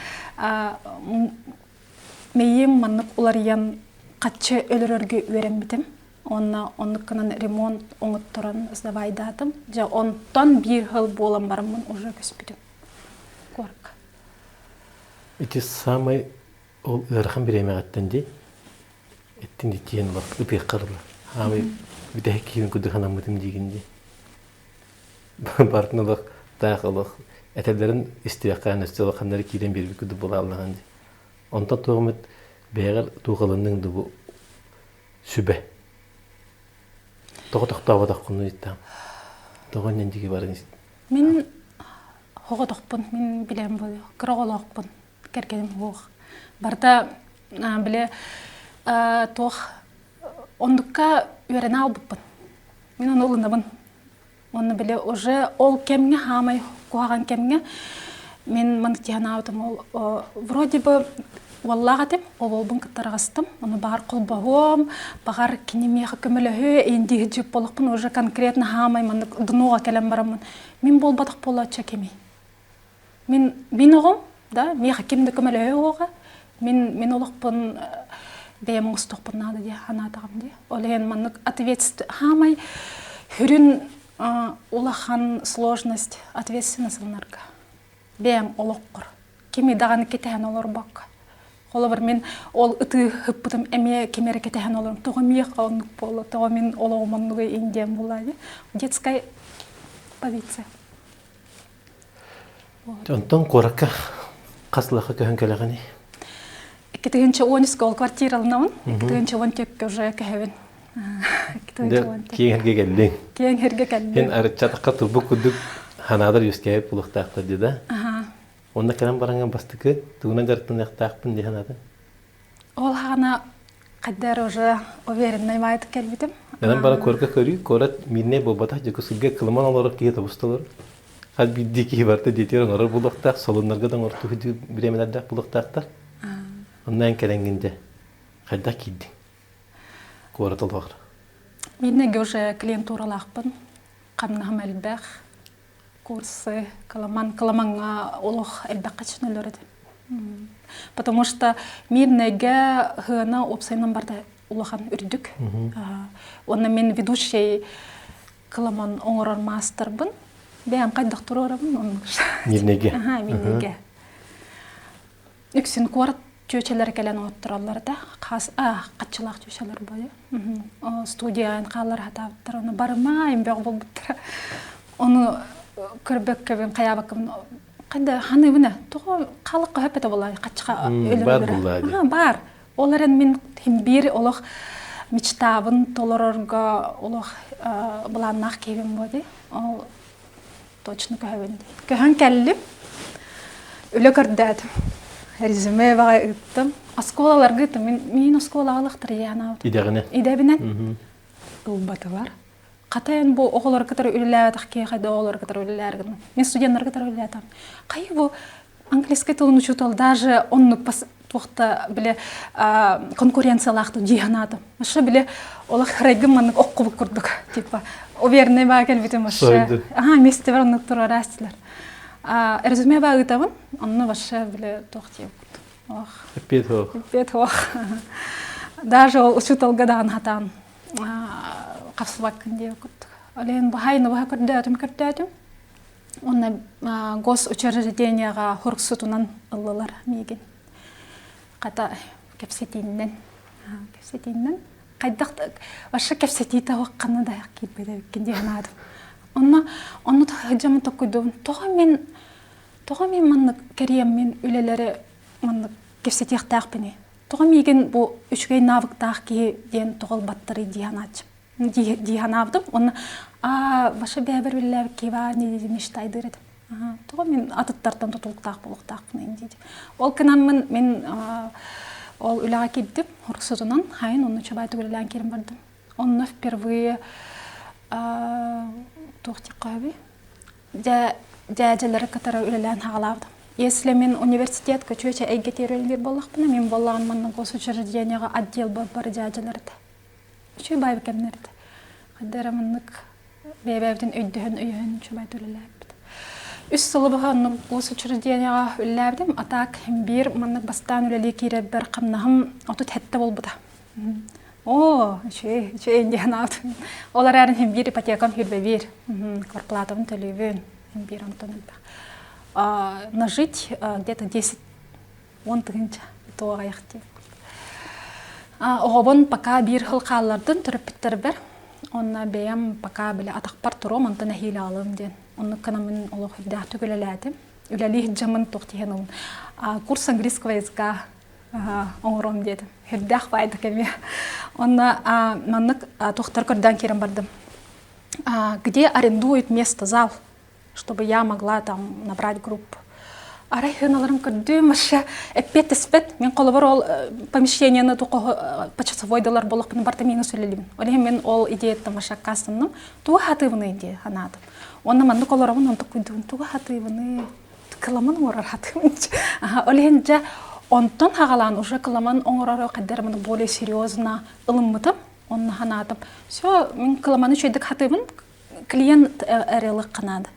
Мэйиим маннык уларыйан хаччы өлөрөргө үөрэммитим. Онно оннук гынан ремонт оҥотторон сдавайдаатым. Дьэ онтон биир сыл буолан бараммын уже көспүтүм куоракка. Ити самай ол ыарахан бириэмэҕиттэн дии эттин итиэн олох ытыаххар ыла. Хаамай бүтэһик киһибин курдук санаммытым диигин дии. Бартын олох таах олох этэллэрин истиэххээн өссө улаханнары киирэн биэрбит курдук буолааллаҕын дии. Онтон туох эмит бэйэҕэр туох ылынныҥ да бу сүбэ. Тоҕо тохтооботоххунуй там? Тоҕо иннин диги барын Мин оҕотохпун, мин билэм буолуо, кыра оҕолоохпун, кэргэним суох. Барыта били туох оннукка үөрэнэ албыппын. Мин ону ылынабын. Уонна били уже ол кэмҥэ хаамай куһаҕан кэмҥэ мин маннык ол вроде бы уоллаах этим, ол уолбун кытта араҕастым. Ону баҕар холбоһуом, баҕар кини миэхэ көмөлөһүө, индиһи дьип болохпун уже конкретно хаамай маннык днуға кэлэн бараммын. Мин буолбатах буолааччы кимий? Мин мин оҕом, да, миэхэ ким да көмөлөһүө уоҕа. Мин мин олохпун бэйэм оҥостуохпун наада дии санаатаҕым дии. Ол иһин маннык ответственность хаамай сүрүн улахан сложность ответственность ылынарга. Бэйэм олоххор. Кими даҕаны кэтэһэн олорбокко. Холобур, мин ол ытыы ыппытым эмиэ ким эрэ кэтэһэн олорум. Тоҕо миэхэ оннук буолла, тоҕо мин олоҕум оннугай индиэн буолла дии. Детская полиция. Онтон куоракка хас лаха көһөн кэлэҕиний? 2013 ол квартираланабын. 2014 уже көһөбүн. Киэҥ эргэ кэллиҥ. Киэҥ эргэ кэллим. Эн арыччатахха турбут курдук ханаадar үөскээбит булуохтаахтар дии да? Онно кэлэн бараҥҥын бастакы тугунан дьарыктаныахтаахпын дии санаатыҥ? Ол хаҕана хайдах уже уверенный маайытык кэлбитим. Онон баран куоракка көрүү, куорат миирнэй буолбатах, Дьокуускайга кылыман олорор киһи тобусталар. Хас биирдии киһи барыта дьиэтигэр оҥорор буолуохтаах, солуннарга да оҥортуу бириэмэлэрдээх буолуохтаахтар. Онно эн кэлэҥҥин дьэ, хайдах киирдиҥ? Куорат олоҕор. Миирнэйгэ уже клиентуралаахпын, хамнаһым элбэх, курсы, кыламан, кыламаҥҥа олох элбэххэ чөнөлөр этим. Потому что Мирнэйгэ хыана уопсайынан барда улахан үрдүк. Уонна мин ведущий кыламан оҥорор маастарбын. Бэйэм хайдах туруорабын оннук. Мирнэйгэ. Аха, Мирнэйгэ. Үксүн куорат чүөчэлэрэ кэлэн оҥоттороллор да хас хаччылаах чүөчэлэр бойо студиян хааллар хатаабыттар ону барыма эмбэх буолбуттара ону көрбөккөбүн хайаабаккабын хайда ханыыбына тоҕо халыкка хөппөтө буолаа хаччыха өлөрөлөрө баар ол эрэн мин биир олох мечтабын толорорго олох былааннаах киһибин буо дии ол Точно көһөбүн. Көһөн кэллим. Үлэ көрдөөтүм. Резюме баҕай ыыттым. Оскуолаларга ыыттым. Мин миин оскуолаҕа ылахтар ийэнаабытым. Идэҕинэн? Идэбинэн. Ылбатылар. Хата бу оҕолору кытары үлэлээбэтэх киһи да оҕолору кытары үлэлээр гынным. Мин студеннары кытары үлэлээтим. Хайы бу английский тылын учуутал даже оннук туохта бile конкуренциялаахтык дии санаатым. Вообще бile олох хырайгым маннык оккубут курдук типа уверенный баа кэлбитим вообще аха миэстебер оннук туруораастылар. Резюме баа ыытабын, онно вообще бile туох диэбит курдук. Ох. Эппиэт суох. Эппиэт суох. Даже ол учууталга даҕаны хатаан хапсыбаккын диэбит курдук. Олен баһайны баһа көрдөөтүм көрдөөтүм. Онно госучреждениеҕа хуруксутунан ыллылар миигин. Хата кэпсэтииннэн кэпсэтииннэн хайдах вообще кэпсэтиитэ ханна да киирбэт эбиккин дии санаатым. Онно онно сылдьаммын токкуйдуубун тоҕо мин тоҕо мин маннык кэриэммин үлэлэри маннык кэпсэтиэхтээхпиний? Тоҕо миигин бу үчүгэй навыктаах киһи диэн тоҕо ылбаттарый дии санааччым дии санаабытым. Онно аа вообще бэйэбэр үлэлээбит киһи баар дии мечтайдыыр этим. Тоҕо мин атыттартан тутулуктаах буолуохтаахпын дии. Ол гынаммын мин ол үлэҕэ киирдим, уруксутунан хайын онно чабаайтык үлэлээн киирэн бардым. Онно впервые туох диэххэ дьэ дьээдьэлэри кытары үлэлээн хаҕалаабытым. Если мин университетка чүөчэ эйгэтигэр үлэлиир буоллахпына, мин буоллаҕым манна госучреждениеҕа отдел бары дьээдьэлэр этэ. Үчүгэй баайы кэмнэр этэ. Хайда эрэ маннык бэйэ-бэйэбитин өйдөһөн, өйөһөн үчүгэй үлэлээбиппит. Үс сылы быһа оннук госучреждениеҕа үлэлээбитим. А так биир маннык бастаан үлэлии киирэрбэр хамнаһым 37 буолбута. Оо, үчүгэй, үчүгэй диэн аатым. Ол эрээри иһин биир ипотекам хүрбэ биир. Квартплатабын төлүүбүн. Биир онтон элбэх. Нажить где-то 10 он тыһыынча туох айах диэн. Оҕобун пока биир сыл хааллардым төрөппүттэрбэр. Онно бэйэм пока били атахпар туруом, онтон эһиил аҕалыам диэн. Оннук гынаммын олох үрдээхтик үлэлээтим. Үлэлии сылдьаммын туох тиһэн ылын. Курс английского языка оҥоруом диэтим. Үрдээх баайдык эмиэ. Онно маннык туохтар көрдөөн киирэн бардым. Где арендуют место зал, чтобы я могла там набрать группу. Арай хыналарым көрдүүм вообще эппиэт түспэт. Мин холобур ол помещениены почасовойдалар буоллахпына барта минус үлэлиибин. Ол иһин мин ол идеяттан вообще аккаастанным. Тугу хатыыбыный дии санаатым. Уонна маннык олоробун онтук күйдүбүн тугу хатыыбыный кыламан оҥорор хатыыбын. Ол иһин дьэ онтон хаҕалаан уже кыламан оҥороро хайдах эрэ более серьезно ылыммытым. Онно санаатым. Все, мин кыламаны үчүгэйдик хатыыбын, клиент эрэлыкка надо.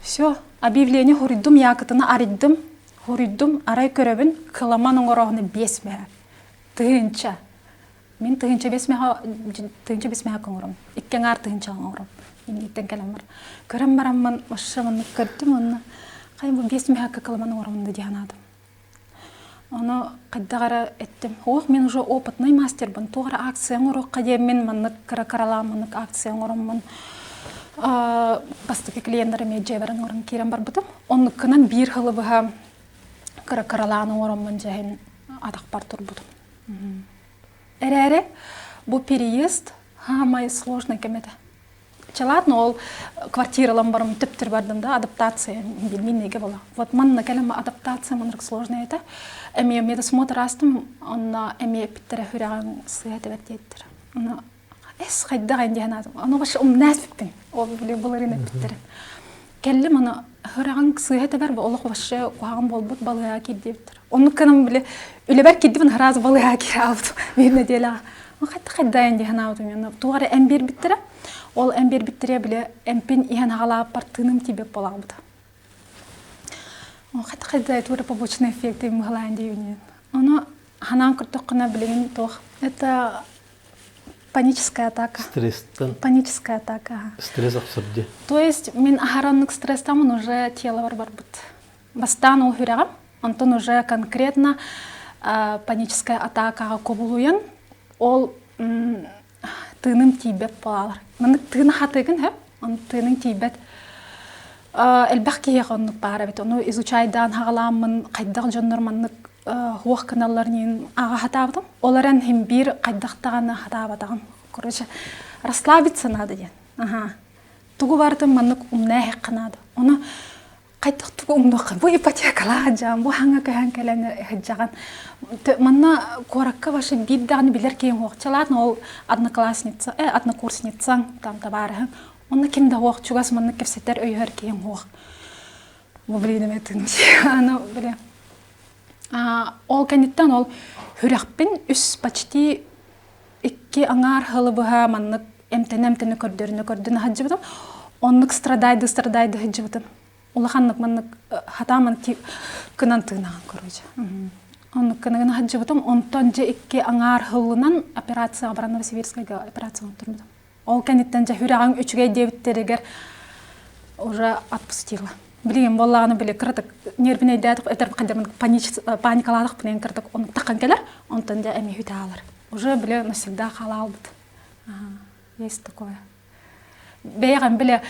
Все, объявление хоруйдум, якытына арыйдым, хоруйдум, арай көрөбүн, кыламан оҥороһуну биэс мөһө. Тыһыынча. Мин тыһыынча биэс мөһө, тыһыынча биэс мөһө оҥором. Икки аҥаар тыһыынча оҥором. Инниттэн кэлэн бар. Көрөн бараммын, вообще маннык көрдүм онно. Хай бу биэс мөһөккө кыламан оҥоромун да дии санаатым. Ону хайдах эрэ эттим, ох, мин уже опытный мастербын, туох эрэ акция оҥоруохха диэммин, маннык кыра-кыралаан маннык акция оҥороммун бастакы клиеннэр эмиэ дьиэбэр оҥорон киирэн барбытым. Оннуккунан биир сылы быһа кыра-кыралаан оҥороммун дьэһин атахпар турбутум. Эрээри бу переезд саамай сложный кэм этэ. Чалаатно ол квартиралан барым төптөр бардым да адаптация билмин неге була. Вот манна кэлэн адаптация маннык сложная это. Эмиэ медосмотр астым, онно эмиэ эппиттэрэ сүрэҕиҥ сыа тэбэр диэттэр. Ону эс хайдах эн диэн аатым. Ону вообще умнаас бүппүн. Ол били былырыын эппиттэрин. Кэллим аны сүрэҕиҥ сыыһа тэбэр олох вообще куһаҕан буолбут балыыһаҕа киирдиэбиттэр. Оннук гынан били үлэбэр киирдибин сразу балыыһаҕа киирэ аалбытым биир нэдиэлэҕэ. Хайдах хайдайан дии санаабытым мен туох эрэ эм биэрбиттэрэ. Ол эм биэрбиттэрэ били эмпин иһэн аҕалаабыппар тыыным тиийбэт буолаабыта. Хайдах хайдай туора побочный эффект быһалаан диибин. Ону ханаан көрдөххүнэ билигин туох это паническая атака. Стресстен. Паническая атака. Стресс охсор дии. То есть мин аһараннык стресстамын уже тело барбыт. Бастаан ол сүрэҕим, онтон уже конкретно паническая атакаҕа кубулуйан, ол тыыным тиийбэт буолалар. Маннык тыына хатыгын хөп, он тыының тиийбэт. Элбэх киһиэхэ оннук баар эбит. Ону изучайдаан хаҕалааммын хайдах дьоннор маннык хуох гыналлар диэн ааҕа хатаабытым. Ол эрэн иһин биир хайдах даҕаны хатаабатаҕым. Короче, расслабиться надо диэн. Аха. Тугу барытын маннык умнаа иһиэххэ наада. Ону хайдах тугу умнуохха бу ипотекалаах дьаам бу хаҥа көһөн кэлэн сылдьаҕын манна куоракка вообще биир даҕаны билэр киһиҥ суох чалаат ол одноклассница э однокурсницаҥ там табаарыһыҥ онно ким да суох чугас маннык кэпсэтэр өйөһөр киһиҥ суох бу блин эметин аны били ол кэнниттэн ол сүрэхпин үс почти икки аҥаар сылы быһа маннык эмтэнэ-эмтэнэ көрдөрүнэ көрдөнө сылдьыбытым. Оннук страдайды страдайды сылдьыбытым. Улаханнык маннык хатаан маннык кынан тыынаҕын короче. Оннук гына сылдьыбытым. Онтон дьэ икки аҥаар сылынан операцияҕа баран Новосибирскайга операция оҥотторбутум. Ол кэнниттэн дьэ сүрэҕиҥ үчүгэй диэбиттэригэр. Уже отпустила. Билигин буоллаҕына били кыратык нервинэйдээтик этэр хайдамын паникалаатахпын кыратык ону таххан кэлэр, онтон дьэ эмиэ хүтэ аалар. Уже били навсегда хаалаалбыт. Есть такое. Бэйэҕин били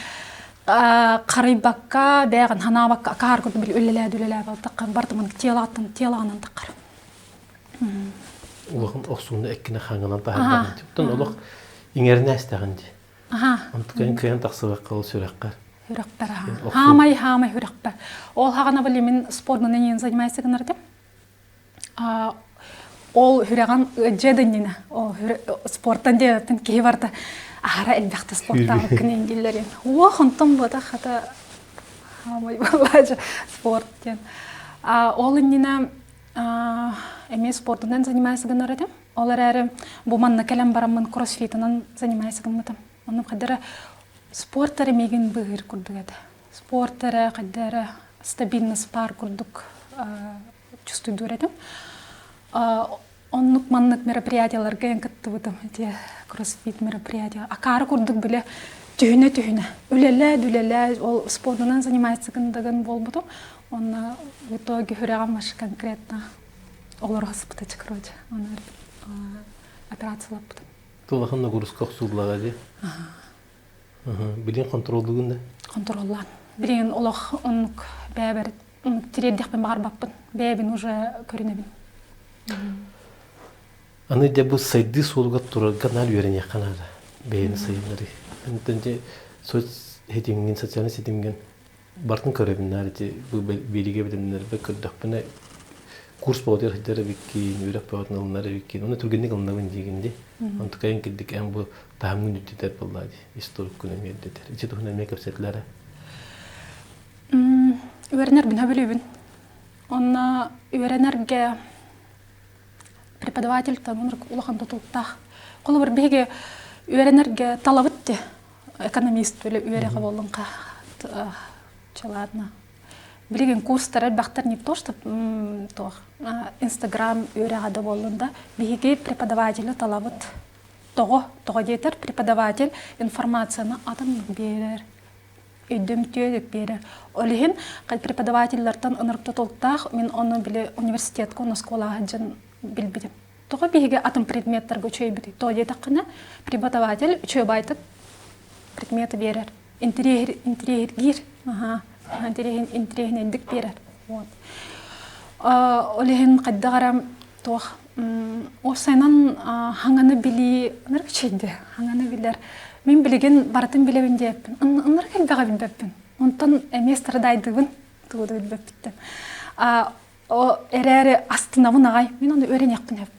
харыйбакка, бэйэҕин ханаабакка акаар курдук били үлэлээд үлэлээ балтаххын бартымын телоҕыттан телоҕынан таххар. Улахан охсууну эккини хаҥынан таһаардаҕын. Оттон олох иҥэринэ эстэҕин дии. Онтукайын кыайан тахсыбакка ол сүрэххэр. Сүрэхпэр аха. Хаамай хаамай сүрэхпэр. Ол хаҕана били мин спордунан иин занимайся гынар этим. Ол сүрэҕим ыадьыа да иннинэ ол спортан диэбэппин киһи барыта аһара элбэхтэ спорттаабыккын иҥгиллэрин. Уох онтон буотах хата хаамай буоллаачы спорт диэн. Ол иннинэ эмиэ спордунан занимайся гынар этим. Ол эрээри бу манна кэлэн бараммын кроссфитынан занимайся гыммытым. Онно хайда эрэ спорт эрэ миигин быыһыыр курдук этэ. Спорт эрэ хайда эрэ стабильность баар курдук чувствуйдуур этим. Оннук маннык мероприятияларга эн кыттыбытым. Ити кроссфит мероприятие. Акаары курдук биле түһүнэ-түһүнэ. Үлэлээ, үлэлээ, ол спордунан занимается гындагын буолбутум. Онно в итоге хүрэҕим аж конкретно олоро сыппыта короче. Оны операциялаппытым. Тулахан нагрузка охсууллаҕа дии. Билин контроллугун да? Контроллаан. Билигин олох оннук бэйэбэр тириэрдиэхпин баҕарбаппын. Бэйэбин уже көрүнэбин. Аны дьэ бу сайдыы суолугар турарга наар үөрэниэххэ наада. Бэйэни сайыннарыы. Онтон дьэ соц ситимҥин, социальнай ситимҥин барытын көрөбүн наар ити бу биэриигэ бэлэмнэнэрбэр көрдөхпүнэ курс бөҕөтүгэр сылдьар эбиккин, үөрэх бөҕөтүн ылынар эбиккин, уонна түргэнник ылынабын диигин дии. Онтукайын кирдик эн бу таһымҥын үрдэтэр буоллаа дии, историккун эмиэ үрдэтэр. Ити туһунан эмиэ кэпсэтилэр ээ. Үөрэнэрбин сөбүлүүбүн. Онно үөрэнэргэ преподавательтан улахан тутулуктаах. Холобур, биһиги үөрэнэргэ талабыт дии. Экономист үөрэҕэ буоллуҥха ладно. Билигин курстар элбэхтэр не то что туох Инстаграм үөрэҕэ да буоллун да биһиги преподаватели талабыт. Тоҕо? Тоҕо диэтэр преподаватель информацияны атын биэрэр өйдөмтүө биэрэр. Ол иһин преподавателлэртэн ынырык тутулуктаах мин ону били университетка оскуолаҕа сылдьан билбитим. Тоҕо биһиги атын предметтарга үчүгэйбитий? Тоҕо диэтэххинэ, преподаватель үчүгэй баайтык предметы биэрэр. Интириэһиргиир. Аха. Интириэһинэйдик биэрэр. Вот. Ол иһин хайдах эрэ туох уопсайынан хаҥаны билии ынырык үчүгэйдэ. Хаҥаны билэр. Мин билигин барытын билэбин диэппин. Ынырык элбэҕи билбэппин. Онтон эмиэ страдайдыыбын тугу да билбэппиттэн. Эрээри астынабын аҕай. Мин ону үөрэниэхпин сөп.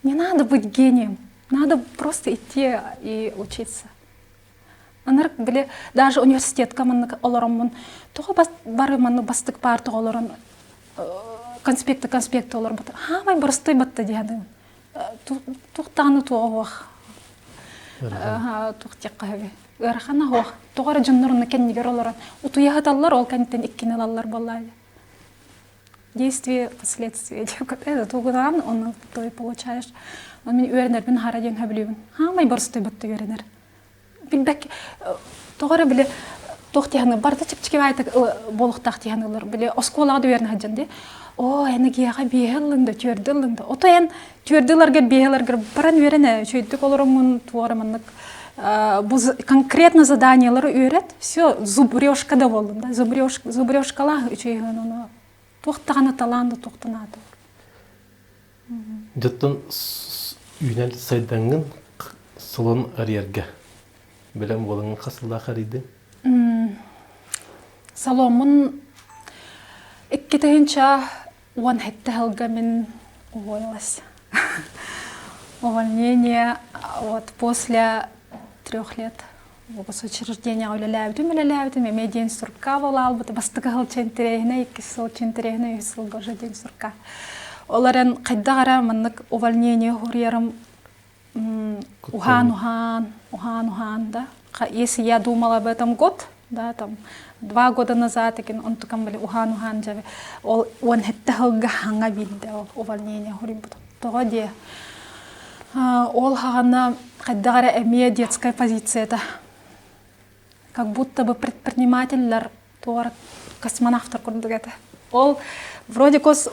Не надо быть гением. Надо просто идти и учиться. Ынырык били даже университетка маннык олороммун тоҕо бары маннык бастык паартаҕа олорон конспекты конспекты олорбут хаамай боростуой батта диэхин туохтаҕаны туоҕа уох туох диэххэ сөбүй ыарахана уох тоҕо эрэ дьоннор онно кэннигэр олорон утуйа сыталлар ол кэнниттэн иккини ылаллар буоллаа действие последствия диэккэ тугунаан ону той получаешь мин үөрэнэрбин хара диэн сөбүлүүбүн хаамай боростуой батта үөрэнэр билбэк тоҕо эрэ били туох диэхини барыта чэпчэки баайтык буолуохтаах диэхин ылар били оскуолаҕа да үөрэнэ сылдьан дии оо эн гиэхэ биэһэ ыллыҥ да түөрдэ ыллыҥ да ото эн түөрдэ ыларгар биэһэ ыларгар баран үөрэнэ үчүгэйдик олороҥҥун туох эрэ маннык бу конкретно заданиелары үөрэт все зубрежка да буоллун да зубрежкалаах үчүгэй ону туох даҕаны талаан да туох да наада Дьоттон үүнэн сайдаҥҥын салон арыйарга бэлэм буолаҥҥын хас сыллаах арыйдыҥ? Саломмун 2017 сылга мин уволилась. Увольнение вот после трех лет госучреждениеҕа үлэлээбитим үлэлээбитим эмиэ день сурка буолаалбыт бастакы сыл чэнтирэһинэ иккис сыл чэнтирэһинэ үһүс сылга уже день сурка ол эрэн хайдах эрэ маннык увольнение хуруйарым уһаан уһаан уһаан уһаан да если я думала об этом год да там 2 года назад экин онтукам били уһаан уһаан дьэби ол 17 сылга хаҥа биирдэ ол увольнение хуруйбутум тоҕо диэ ол хаҕана хайдах эрэ эмиэ детская позицията. Как будто бы предпринимателлэр туора космонавтар курдук этэ. Ол вроде гос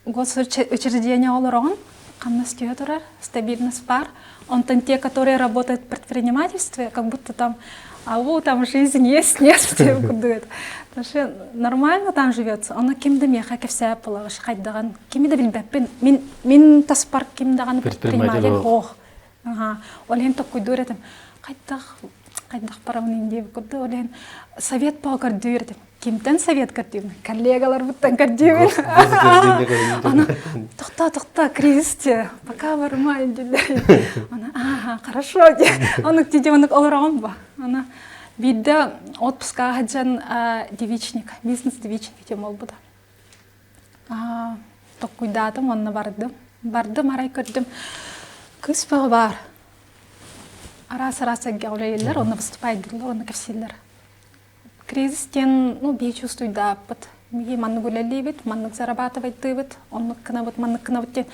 госучреждение олороҕун, хамнас түһэ турар, стабильность бар. Онтон те, которые работают в предпринимательстве, как будто там ау, там жизнь есть, нет, курдук это. Потому что нормально там живется. Ону ким да миэхэ кэпсээп буолаҕыш хайдаҕын, кими да билбэппин. Мин мин таспар ким даҕаны предприниматель ох. Ага. Ол иһин токкуйдуур этим. Хайдах хайдах барабын диэбит курдук. Ол иһин совет по көрдүүр этим. Кимтэн совет көрдүүбүн? Коллегаларбыттан көрдүүбүн. Аны тохто, тохто, кризис те, пока барымай дииллэр. Аны ага, хорошо де. Аны тиде онук олороҕум ба. Аны биирдэ отпуска сылдьан девичник, бизнес девичник тем буолбута. Токкуйдаатым уонна бардым. Бардым арай көрдүм. Кыыс бөҕө баар. Араас-араас эйгэҕэ үлэлииллэр, онно выступайдыыллар, онно кэпсииллэр. Кризис диэн, ну, биһи чувствуйдааппыт. Биһи маннык үлэлиибит, маннык зарабатывайдыыбыт, оннук гынабыт, маннык гынабыт диэн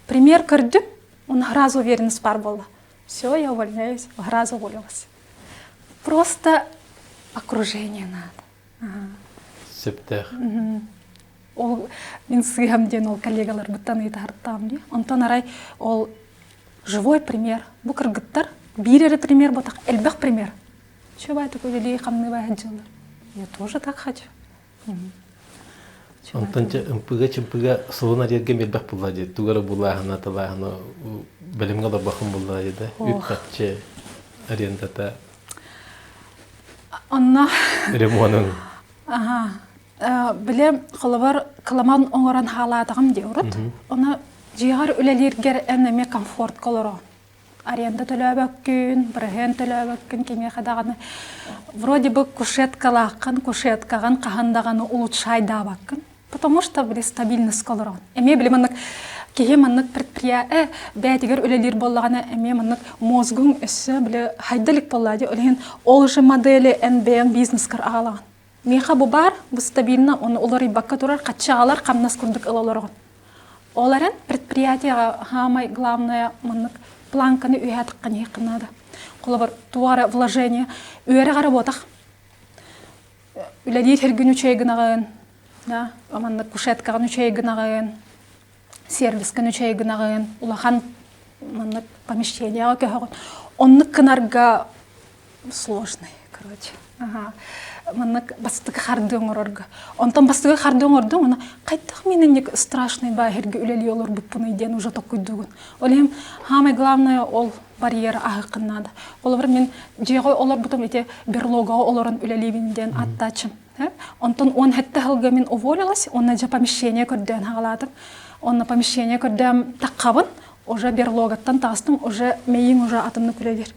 пример көрдүм, уонна сразу уверенность баар буолла. Все, я увольняюсь, сразу уволилась. Просто окружение надо. Сөптөөх. Ол мин сыыһам диэн ол коллегаларбыттан ыйытаһартаам дии. Онтон арай ол живой пример. Бу кыргыттар биир эрэ пример ботах элбэх пример. Чего такой үлэлии хамныы сылдьаллар. Я тоже так хочу. Онтон ымпыга-чымпыга солун арыйарга элбэх булла дии. Тугу эрэ булааһына, талааһына бэлэмҥэ олорбохун булла дии да. Үп-харчы арендата. Онно ремонун. Аха. Биле холобор кыламан оҥорон хаалаатаҕым дии урут. Оны дьиэҕэр үлэлииргэр эн эмиэ комфортка олороҕун. Аренда төлөөбөккүн, бырыһыан төлөөбөккүн кимиэхэ даҕаны вроде бы кушеткалааххын, кушеткаҕын хаһан даҕаны улучшайдаабаккын. Потому что били стабильностька олороҕун. Эмиэ били маннык киһи маннык предприятие бэйэтигэр үлэлиир буоллаҕына эмиэ маннык мозгуҥ өссө били хайда илик буоллаа дии. Ол иһин ол же модели эн бэйэҥ бизнескар аҕалаҕын. Миэхэ бу баар, бу стабильно, ону уларыйбакка турар, хаччы аҕалар, хамнас курдук ыла олороҕун. Ол эрэн предприятиеҕа саамай главное маннык планканы үөһээ таххан иһиэххин наада. Холобур, туох эрэ вложение үөрэх эрэ буотах. Үлэлиир сиргин үчүгэй гынаҕын, да, маннык кушеткаҕын үчүгэй гынаҕын, сервискин үчүгэй гынаҕын, улахан маннык помещениеҕа көһөҕүн. Оннук гынарга сложный, короче. Ага. Маннык бастакы харды оҥорорго. Онтон бастакы харды оҥордуҥ, ону хайдах мин инник страшный бааһырга үлэлии олорбуппунуй диэн уже токкуйдуугун. Ол иһин самое главное ол барьер аһыаххын наада. Холобур, мин дьиэҕэ олорбутум ити берлогаҕа олорон үлэлиибин диэн аттааччым. Онтон 17 сылга мин уволилась, онно дьэ помещение көрдөөн хаҕалаатым. Онно помещение көрдөөн таххабын, уже берлогаттан таҕыстым, уже мэйиҥ уже атыннык үлэлиир.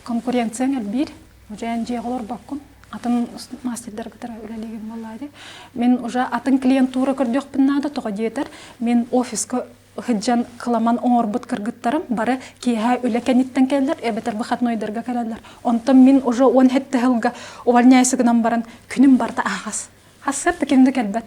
Конкуренцияң элбиир, уже эн дьиэҕэ олорбоккун, атын мастердар кытары үлэлиигин буоллаа дии. Мин уже атын клиентура көрдүөхпүн наада, тоҕо диэтэр, мин офиска сылдьан кыламан оҥорбут кыргыттарым бары киэһэ үлэ кэнниттэн кэллэр, эбэтэр выходнойдарга кэлэллэр. Онтон мин уже 17 сылга увольняйся гынан баран күнүм барыта аһаҕас. Хассыар да ким да кэлбэт.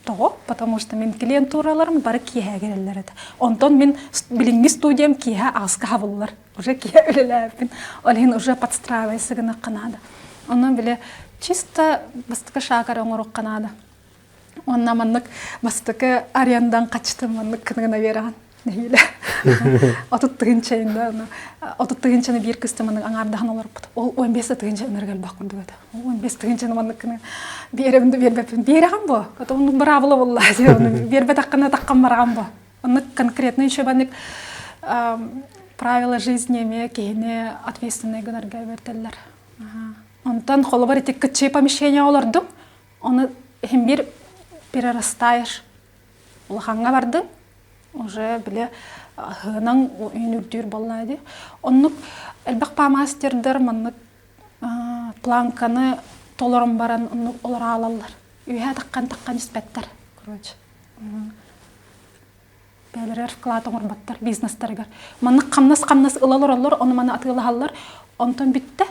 Тоҕо? Потому что мин клиентураларым бары киэһэ кэлэллэр этэ. Онтон мин билиҥҥи студиям киэһэ аҕыска хабыллар. Уже киэһэ үлэлээбиппин. Ол иһин уже подстраивайся гыныахха наада. Онон били чисто бастакы шаг эрэ оҥоруохха наада. Уонна маннык бастакы арендан хаччытын маннык гына биэрэҕин нэһиилэ. 30 тыһыынча инде 30 тыһыынчаны биир кыста маннык аҥаардаһан олорбут. Ол 15 тыһыынча ынырык элбэх курдук этэ. 15 тыһыынчаны маннык гына биэрэбин да биэрбэппин. Биэрэҕин бу. Оннук быраабыла буолла. Биэрбэтэххинэ таххан бараҕын бу. Оннук конкретно еще маннык правила жизни эмиэ киһини ответственный гынарга үөрэтэллэр. Онтон холобур ити кыччыы помещение олордум. Ону иһин биир перерастаешь. Улахаҥҥа бардыҥ, уже бile ыһыынан үүнүрдүүр буоллаа дии. Оннук элбэх паамастердар маннык планканы толорон баран оннук олоро аалаллар. Үөһэ таххан-таххан испэттэр, короче. Бэйэлэригэр вклад оҥорботтор бизнестарыгар. Маннык хамнас-хамнас ыла олороллор, ону маны атыылаһаллар. Онтон бүттэ.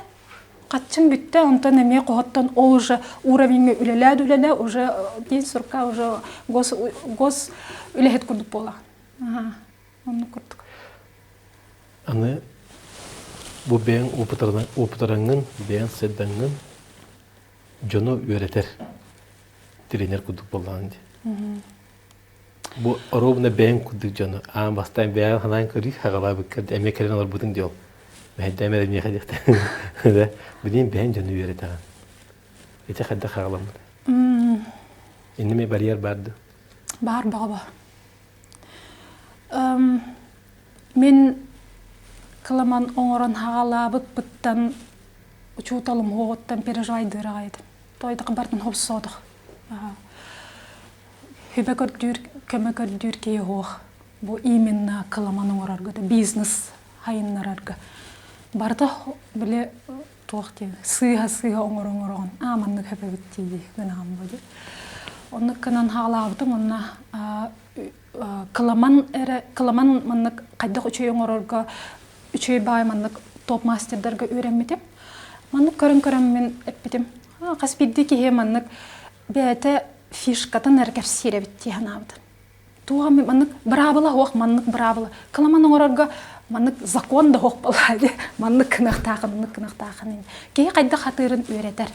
Хаччын бүттэ, онтон эмиэ хоһоттон ол уже уровеньҥа үлэлээ да үлэлээ, уже день сурка уже гос, гос үлэһит курдук буолаҕын. Аха, оннук курдук. Аны. Бу бэйэҥ опытарыҥҥын, бэйэҥ сайдаҥҥын дьону үөрэтэр тренер курдук буоллаҕын дии. Бу оруобуна бэйэҥ курдук дьону аан бастаан бэйэҕин санаан көрүү хаҕалаабыккар эмиэ кэлэн олорбутуҥ дии ол. Мэһэйдээн эрэ миэхэ диэхтэн. Билигин бэйэҥ дьону үөрэтэҕин. Ити хайдах хаҕаламмыт? Инними барьер баар дуо? Баар бөҕө баар. Мин кыламан оҥорон хаҕалаабыппыттан учууталым уоҕуттан переживайдыыр аҕай этим. Тоойдох бартын хопсоотох. Хүбэ көрдүүр, көмө көрдүүр киһи суох. Бу именно кыламан оҥорорго, бизнес хайыннарарга. Барыта били туох диэн сыыһа-сыыһа оҥоро-оҥороҕун аа маннык хөпөбүт дии гынаҕын бу дии. Оннук гынан хаалаабытым уонна кыламан эрэ кыламан маннык хайдах үчүгэй оҥорорго үчүгэй баай маннык топ-мастердарга үөрэммитим. Маннык көрөн-көрөн мин эппитим хас биирдии киһи маннык бэйэтэ фишкатын эрэ кэпсиир эбит дии санаабытым. Туох эмэ маннык быраабыла суох, маннык быраабыла. Кыламан оҥорорго маннык закон да суох буолла дии. Маннык гыныахтаахын, маннык гыныахтаахын. Киһи хайдах хатыырын үөрэтэр.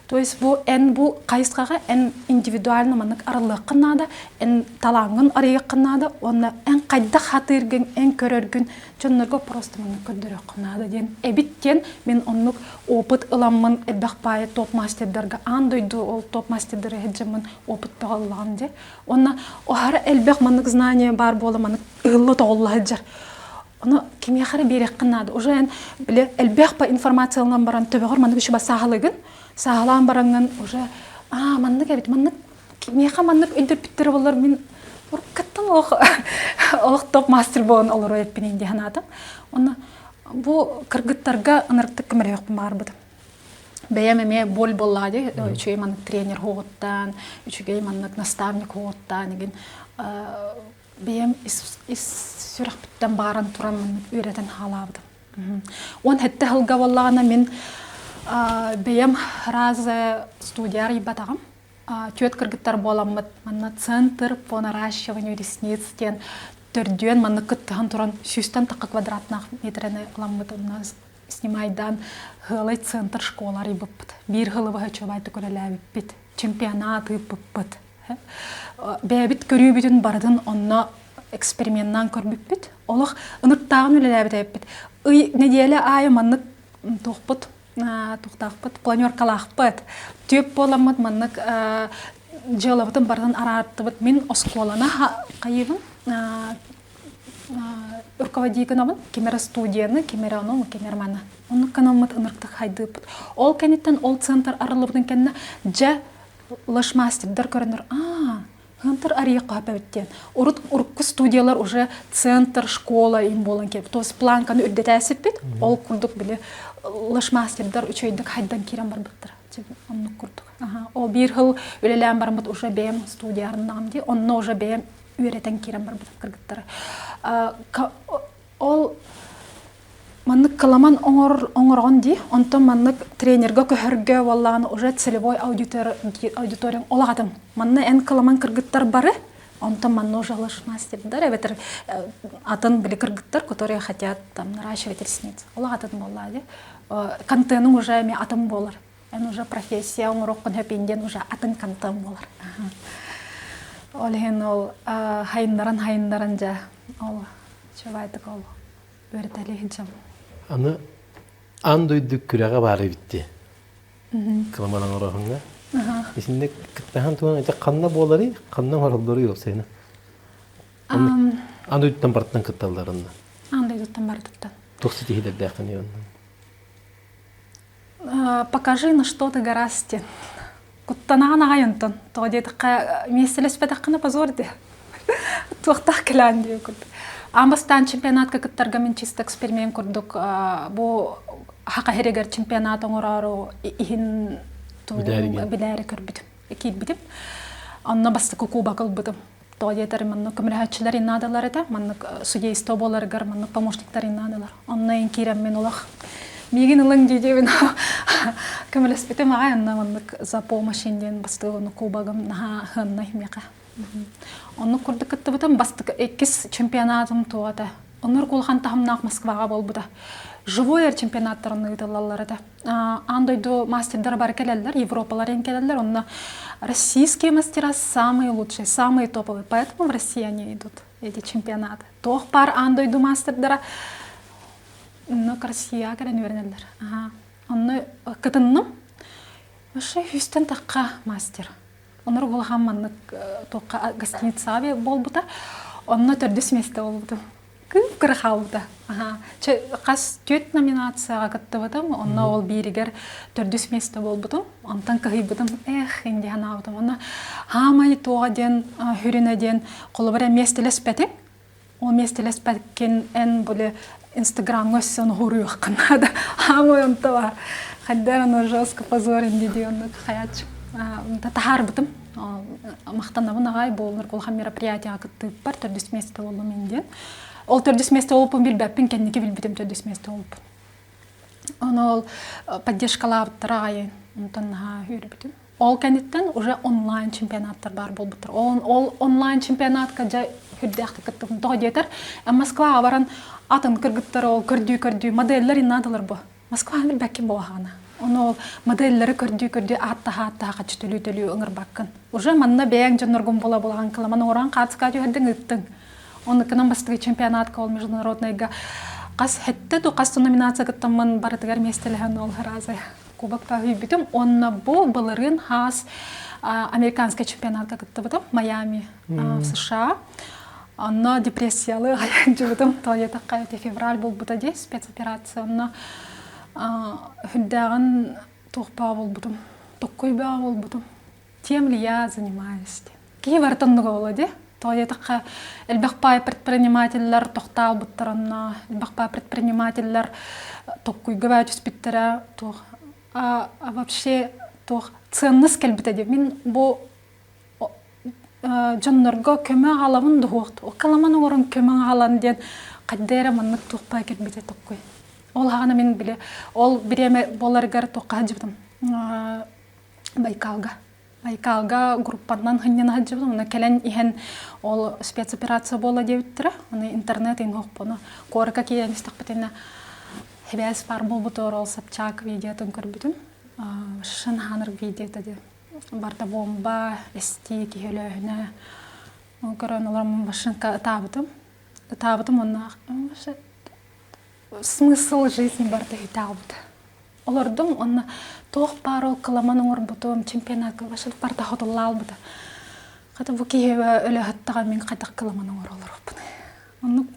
То есть бу эн бу хайысхаҕа эн индивидуально маннык арыллыаххын наада, эн талааҥҥын арыйыаххын наада уонна эн хайдах хатыыргын, эн көрөргүн дьоннорго просто маннык көрдөрүөххүн наада диэн эбит диэн мин оннук опыт ыламмын элбэх баайы топ-мастердарга аан дойду ол топ-мастердары сылдьаммын опыт бөҕө ыллаҕым дии. Уонна аһара элбэх маннык знание баар буола маннык ыһылла-тоҕулла сылдьар. Ону кимиэхэ эрэ биэриэххин наада. Уже эн били элбэх по информацияланан баран төбөҕөр маннык үчүгэй сааһылыгын, сааһылаан бараҥҥын уже аа маннык эбит, маннык кимиэхэ маннык өйдөрбүттэрэ буоллар мин уруккаттан олох олох топ мастер буолан олоруо эппин дии санаатым. Онно бу кыргыттарга ынырыктык көмөлөһүөхпүн баҕарбытым. Бэйэм эмиэ боль буоллаҕа дии, үчүгэй маннык тренер хуоҕуттаан, үчүгэй маннык наставник хуоҕуттаан игин бэйэм ис, ис сүрэхпиттэн бааран туран маннык үөрэтэн хаалаабытым. 17 сылга буоллаҕына мин бэйэм раз студия арыйбатаҕым. Түөрт кыргыттар буоламмыт манна центр по наращиванию ресниц диэн төрдүөн маннык кыттыһан туран сүүстэн тахха квадратных метрэни ыламмыт онно снимайдаан Һыалай центр школа арыйбыппыт. Биир сылы быһа үчүгэйдик үлэлээбиппит. Чемпионат ыыппыппыт. Бэйэбит көрүүбүтүн барытын онно эксперименнаан көрбүппүт. Олох ынырыктааҕын үлэлээбит эбиппит. Ый нэдиэлэ аайы маннык туохпут туохтаахпыт планеркалаахпыт. Түөп буоламмыт маннык дьыалабытын барытын араартыбыт. Мин оскуоланы хайыыбын руководитель ким эрэ студияны, ким эрэ ону, ким эрэ маны. Оннук гынаммыт ынырыктык хайдыыппыт. Ол кэнниттэн ол центр арыллыбытын кэннэ дьэ лэшмастердар көрөнөр аа Хантар арыйыахха эбит диэн. Урут урукку студиялар уже центр, школа им буолан кэлбит. То есть планканы үрдэтээсиппит. Ол курдук били лэшмастердар үчүгэйдик хайдан киирэн барбыттар. Оннук курдук. Ол биир сыл үлэлээн бараммыт уже бэйэм студия арыннаҕым дии. Онно уже бэйэм үөрэтэн киирэн барбытым кыргыттары. Ол маннык кыламан оҥор оҥороҕун дии, онтон маннык тренергэ көһөргө буоллаҕына уже целевой аудиторияҥ олаҕатын. Манна эн кыламан кыргыттар бары, онтон манна уже мастердар эбэтэр атын били кыргыттар, которые хотят там наращивать ресницы. Олаҕатын буоллаа дии. Контеның уже эми атын буолар. Эн уже профессия оҥоруоххун сөп диэн уже атын контент буолар. Ол иһин ол хайыннаран-хайыннаран дьэ ол чубайтык ол үөрэтэлиһин дьон. Аны аан дойду күрэҕэ баар эбит дии. Кыламан оҥороһуҥҥа. Итинник кыттаһан туһунан ити ханна буоларый, ханна оҥороллоруй уопсайынан? Аан дойдуттан барытынан кытталлар онно. Аан дойдуттан барытыттан. Туох ситиһиилэрдээххиний онно? Покажи, на что ты горазд диэн. Куттанаҕын аҕай онтон. Тоҕо диэтэххэ, миэстэлэспэтэххинэ позор диэ. Туохтаах кэлээн диэ курдук. Аан бастаан чемпионатка кыттарга мин чисто эксперимент курдук бу хаха иһигэр чемпионат оҥороору иһин билээри көрбүтүм, киирбитим. Онно бастакы кубок ылбытым. Тоҕо диэтэр маннык көмөлөһөөччүлэр наадалар этэ, маннык судейство буоларыгар маннык помощниктар наадалар. Онно эн киирэммин олох миигин ылыҥ дии-диэбин көмөлөспүтүм аҕай онно маннык за помощь диэн бастакы ону кубогым наһаа ыһынна миэхэ. Оннук курдук кыттыбытым бастакы иккис чемпионатым туота. Оннук улахан таһымнаах Москваҕа буолбута. Живой чемпионаттарын ыытыллаллар этэ. Аан дойду мастердара бары кэлэллэр, Европалар эн кэлэллэр, онно российские мастера самые лучшие, самые топовые, поэтому в России они идут, эти чемпионаты. Туох баар аан дойду мастердара но Россияға кэлэн үөрэнэллэр. Онно кытынным. Вообще Хьюстон тахха мастер. Онор улахан маннык туохха гостиницаҕа буолбута. Онно төрдүс миэстэ буолбутум. Кыып-кыра хаалбыта. Хас түөрт номинацияҕа кыттыбытым. Онно ол бииригэр төрдүс миэстэ буолбутум. Онтон кыһыйбытым. Эх, инди санаабытым. Онно хаамай туоҕа диэн хүрүнэ диэн холобура миэстэлэспэтим. Ол миэстэлэспэккин эн были Инстаграмҥа өссө ону хуруйуоххун наада. Хаамай онто бар. Хайдах ону жестко позорин дии оннук хаяччы. Таһаарбытым. Махтанабын аҕай буоллар улахан мероприятияҕа кыттыыппар төрдүс миэстэ буоллум ин диэн. Ол төрдүс миэстэ буолбуппун билбэппин, кэнники билбитим төрдүс миэстэ буолбуппун. Ону ол поддержкалаабыттара аҕай онтон наһаа үөрбүтүм. Ол кэнниттэн уже онлайн чемпионаттар баар буолбуттар. Ол, ол онлайн чемпионатка дьэ үрдээхтик кыттыбытым. Тоҕо диэтэр, Москваҕа баран атын кыргыттар ол көрдүү-көрдүү моделлэр иннаадалар бу. Москваны билбэккин буолаҕына. Ону ол моделлэри көрдүү-көрдүү ааттаһа-ааттаһа хаччы төлүү-төлүү ыҥырбаккын. Уже манна бэйэҥ дьонноргун була-булаҕын кыламан оҥорон хаацка түһэрдиҥ ыыттыҥ. Оннуккунан бастакы чемпионатка ол международнайга хас хэттэ ду хас номинация кыттаммын барытыгар миэстэлэһэн ол разы кубокка үүйбүтүм. Уонна бу былырыын хаас американскай чемпионатка кыттыбытым Майами в США. Онно депрессиялыы айанчыбытым. Тоҕо диэтэххэ февраль буолбута дии спецоперация. Онно үрдээҕин туох баа буолбутум, токкуй баа буолбутум. Тем ли я занимаюсь диэн. Киһи барыта оннуга буолуо дии. Тоҕо диэтэххэ элбэх паай предпринимателлэр тохтообуттар онно, элбэх паай предпринимателлэр токкуйга баа түспүттэрэ туох а, вообще туох ценность кэлбитэ дии. Мин бу дьоннорго көмө аҕалабын дуһуохту. Окаламан оҥорон көмө аҕалан диэн хайда эрэ маннык туохпаа кэлбитэ токкуй. Ол аҕана мин били ол бириэмэ буоларыгар туохха сылдьыбытым. Байкалга. Байкалга группанан сынньана сылдьыбытым. Онно кэлэн иһэн ол спецоперация буолла диэбиттэрэ. Аны интернет иҥоһуппуну куоракка киирэн истэхпитинэ хибээс баар буолбутугар ол Собчак видеотун көрбүтүм. Шын хааныр видеота диэн. Барда бомба, эстии, киһи өлөөһүнэ. Ол көрөн олорон машинка ытаабытым. Ытаабытым уонна смысл жизни барыта үтаабыт. Олордум уонна туох баар ол кыламан оҥорбутум, чемпионатка вообще барыта хотуллаалбыта. Хата бу киһи өлө мин хайдах кыламан оҥоро олороппун. Оннук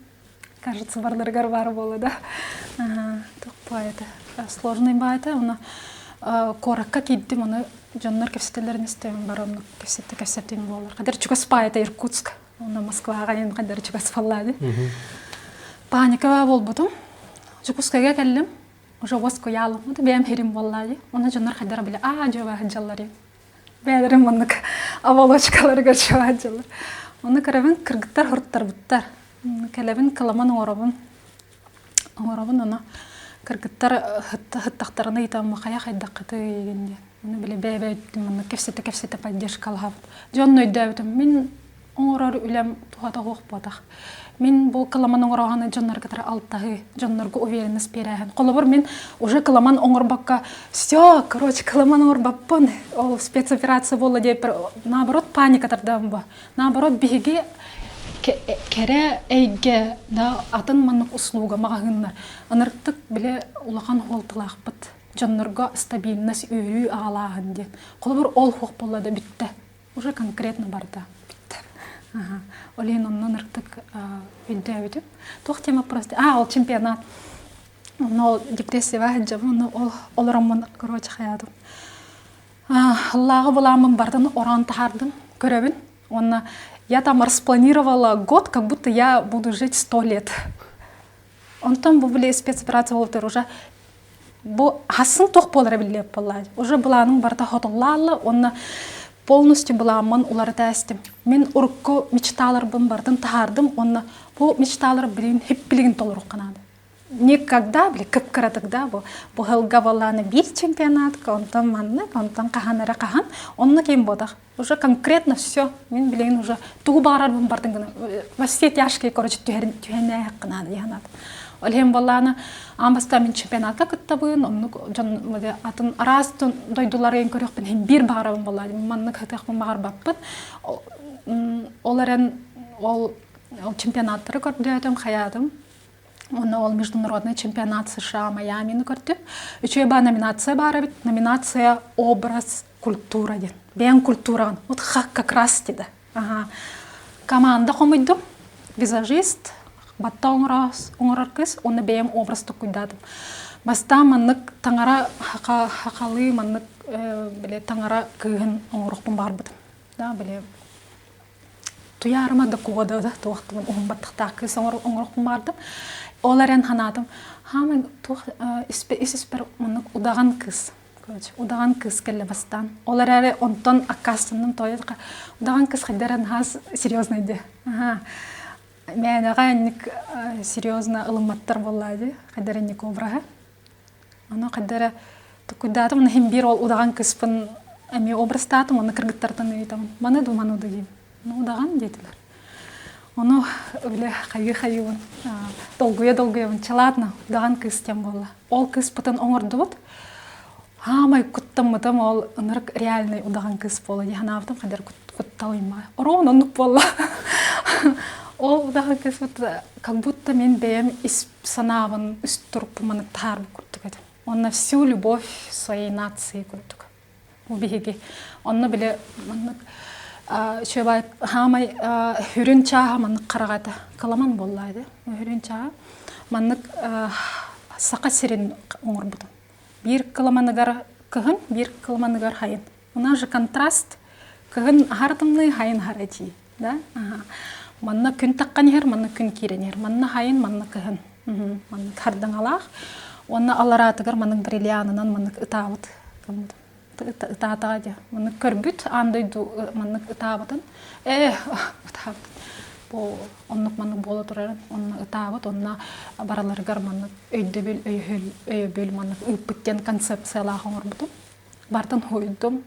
кажется, барларыгар баар буола да. Туох баайата сложный баайата. Оны куоракка киирдим, оны дьоннор кэпсэтэллэрин истэбин бар оннук кэпсэтте кэпсэтим буолар. Хадэр чугас баайата Иркутск. Онно Москваҕа ин хадэр чугас фаллаады. Паника буолбутум. Дьокуускайга кэллим. Уже уоскуйаалым. Это бэйэм хирим буоллаады. Оны дьоннор хайдара биле аа дьуба дьаллари. Бэйэлэрим маннык оболочкаларыгар дьуба дьаллар. Оны көрөбүн кыргыттар хурттарбыттар. Кэлэбин кыламан оҥоробун. Оҥоробун ону кыргыттар ыһыттахтарына ыйытаммы хайа хайдаххытый диэн. Ону били бэйэ-бэйэбитин маннык кэпсэтэ-кэпсэтэ поддержкалаһабыт. Дьон өйдөөбүтүм. Мин оҥорор үлэм туһата суох буотах. Мин бу кыламан оҥороһону дьоннорго кытары алтаһыы, дьоннорго уверенность биэрээһин. Холобур, мин уже кыламан оҥорбокко все, короче, кыламан оҥорбоппун, ол спецоперация буолла диэппэр, наоборот, паника тардабын бу. Наоборот, биһиги кэрэ эйгэ да атын маннык услуга маҕаһыыннар ынырыктык бile улахан суолталаахпыт дьоннорго стабильность үөрүү аҕалааһын диэн холобур ол суох буолла да бүттэ уже конкретно барда бүттэ ол иһин онно ынырыктык өйдөөбүтүм туох тема просто а ол чемпионат онно ол депрессияҕа сылдьабын онно ол олороммун короче хаятым Аллааҕы былааммын барытын ороон таһаардым, көрөбүн. Уонна я там распланировала год, как будто я буду жить 100 лет. Онтон бу били спецоперация буолбутар уже бу хасын туох буолара биллибэт буолла. Уже былааным барыта хотуллаалла уонна полностью былааммын уларыта эстим. Мин урукку мечталарбын барытын таһаардым уонна бу мечталар билигин хип билигин толоруохха наада. Никогда, били кып-кыратык да бу бу сылга буоллаҕына биир чемпионатка, онтон маннык, онтон хаһан эрэ хаһан, онно ким буотах. Уже конкретно все. Мин билигин уже тугу баҕарарбын бардын гына во все тяжкие, короче, түһэрин түһэнээһэх гынаан диһанат. Ол иһин буоллаҕына аан бастаан мин чемпионатка кыттабын, оннук дьон атын араас дойдуларын көрүөхпүн иһин биир баҕарабын буоллаҕа маннык сытыахпын баҕарбаппын. Ол эрэн ол чемпионаттары көрдөөтүм, хайаатым. Онно ол международный чемпионат США Майамины көрдүм. Үчүгэй баа номинация баар эбит. Номинация «Образ культура» диэн. Бэйэҥ культураҕын. Вот как раз дида. Ага. Команда хомуйдум. Визажист, батта оҥорор кыз, онно бэйэм образ токуйдаатым. Бастаан маннык таҥара хахалыы маннык били таҥара кыыһын оҥоруохпун баҕарбытым. Да, били туйаарыма да куода да туохтубун уһун баттахтаах кыыс оҥоруохпун баҕардым. Ол эрэн санаатым, хаамай туох ис испэр маннык удаҕан кыыс короче удаҕан кыыс кэллэ бастаан. Ол эрээри онтон аккаастанным тоойотха удаҕан кыыс хайда эрэ наһаа серьезный дии. Аха. Мээнэҕэ инник серьезно ылымматтар буоллаа дии. Хайда эрэ инник обраһа. Ону хайда эрэ токуйдаатым, уонна иһин биир ол удаҕан кыыспын эмиэ образтаатым, уонна кыргыттартан ыйытабын. Маны ду, маны ду диим. Ну, удаҕан диэтилэр. Ону бile хайыы-хайыыбын, долгуйа-долгуйабын, чалаатна удаҕан кыыс диэн буолла. Ол кыыспытын оҥордубут. Аамай куттаммытым ол ынырык реальный удаҕан кыыс буола дии санаабытым хайдар кутталыйма. Ороон оннук буолла. Ол удаҕан кыыспыт как будто мен бэйэм ис санаабын үс турукпун таһаарбыт курдук этим. Онно всю любовь своей нации курдук. Бу биһиги. Онно били маннык үчүгэй хаамай хүрүн чааһа маннык хараҕа кыламан буолла ди. Хүрүн чааһа маннык саха сирин оҥорбутум. Биир кыламаныгар кыһын, биир кыламаныгар хайын. У нас же контраст кыһын аһар тымныы, хайын аһар этии. Да? Манна күн таххан иһэр, манна күн киирэн иһэр. Манна хайын, манна кыһын. Маннык хардаҥалаах. Уонна алараатыгар маннык бриллианынан маннык ытаабыт. Ытаатаҕа дии. Маннык көрбүт, аан дойду маннык ытаабытын. Ээ, ытаабыт. Бу оннук маннык буола турарын онно ытаабыт, онно бараларыгар маннык өйдөбүл, өйөбүл, өйөбүл маннык ыыппыт диэн концепциялаах оҥорбутум. Бартын хуйдум,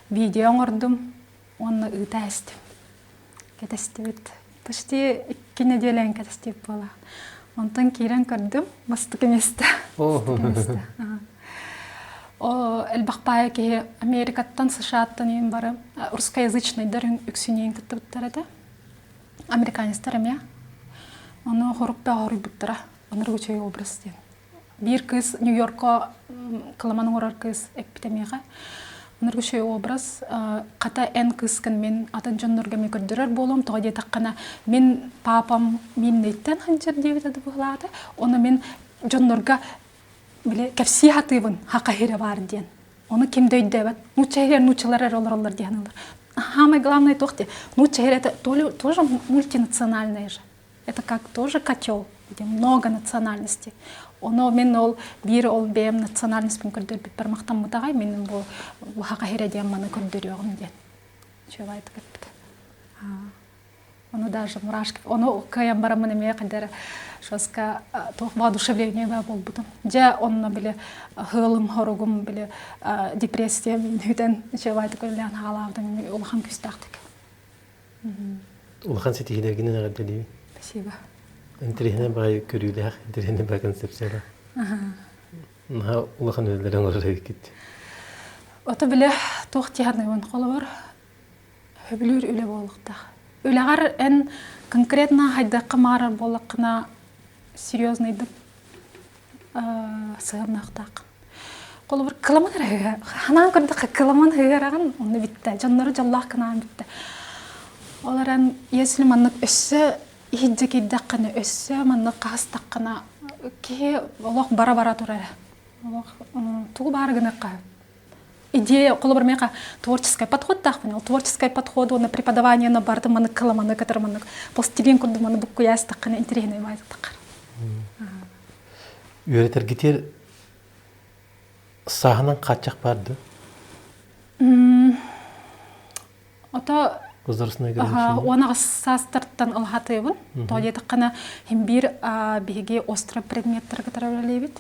видео оҥордум уонна ыыта эстим. Кэтэстибит. Почти икки неделян кэтэстибит буола. Онтон киирэн көрдүм, бастакы место. О, элбэх баайа киһи Америкаттан, США-ттан иин бары русскоязычныйдар үксүнүн кыттыбыттар этэ. Американецтар эмиэ. Ону хорукта хоруйбуттара. Онор үчүгэй образ диэн. Биир кыыс Нью-Йорка кыламан оҥорор кыыс эппитэ миэхэ. Онор үчүгэй образ хата эн кыыскын мин атын дьоннорго эмиэ көрдөрөр буолуом тоҕо диэтэххинэ мин папам мииннэйтэн сылдьар диэбитэ да быһылаата. Ону мин дьоннорго били кэпсии сатыыбын хака иһирэ баар диэн. Ону ким да өйдөөбөт. Нуучча иһигэр нууччалар эрэ олороллор диэн ылар. Самое главное туох диye. Нуучча иһирэ это тоже мультинациональная же. Это как тоже котел, где много национальностей. Оно мен ол биир ол бэйэм национальностьпын көрдөрбүппэр махтаммытаҕай мин бу хака иһирэ диэн маны көрдөрүөҕүм диэн. Чуолай эппит. Ону даже мурашки, ону кыайан бараммын эмиэ хайдара шоска туох воодушевление буолбутум. Дьэ онно били ыалым хоругум били депрессия бүтэн чуолайтык үлэлээн хаалаабытым улахан күүстээхтик. Улахан ситиһиилэргинэн эҕэрдэлиибин. Спасибо. Интэриэһинэй баҕайы көрүүлээх, интэриэһинэй баҕайы концепциялаах. Наһаа улахан үлэлэри оҥорор эбиккит. Ото били туох дии холобур Сөбүлүүр үлэ буолуохтаах. Үлэҕэр эн конкретно хайдахха маарар буоллаххына серьезныйдык сыһыаннаахтааххын. Холобур, кыламан эрэ ханаан көрдөххө кыламан ыһыараҕын онно бүттэ. Дьоннору дьоллоох гынаан бүттэ. Ол эрэн если маннык өссө иһирдьэ киирдэххинэ, өссө маннык хаһыстаххына киһи олох бара-бара турар. Олох тугу баары гыныахха идея холобур миэхэ творческай подходтаахпын ол творческай подход уонна преподаваниены бардым маннык кыламаны кытары маннык пластилин курдук маны буккуйаастаххына интэриэһинэй баайдаххар Үөрэтэргитигэр сааһынан хааччах баар дуо? Ото. Возрастной ограничение. 18 саастартан ылхатыыбын. Тоҕо диэтэххинэ, хим биир биһиги острый предметтэргэ үлэлиибит.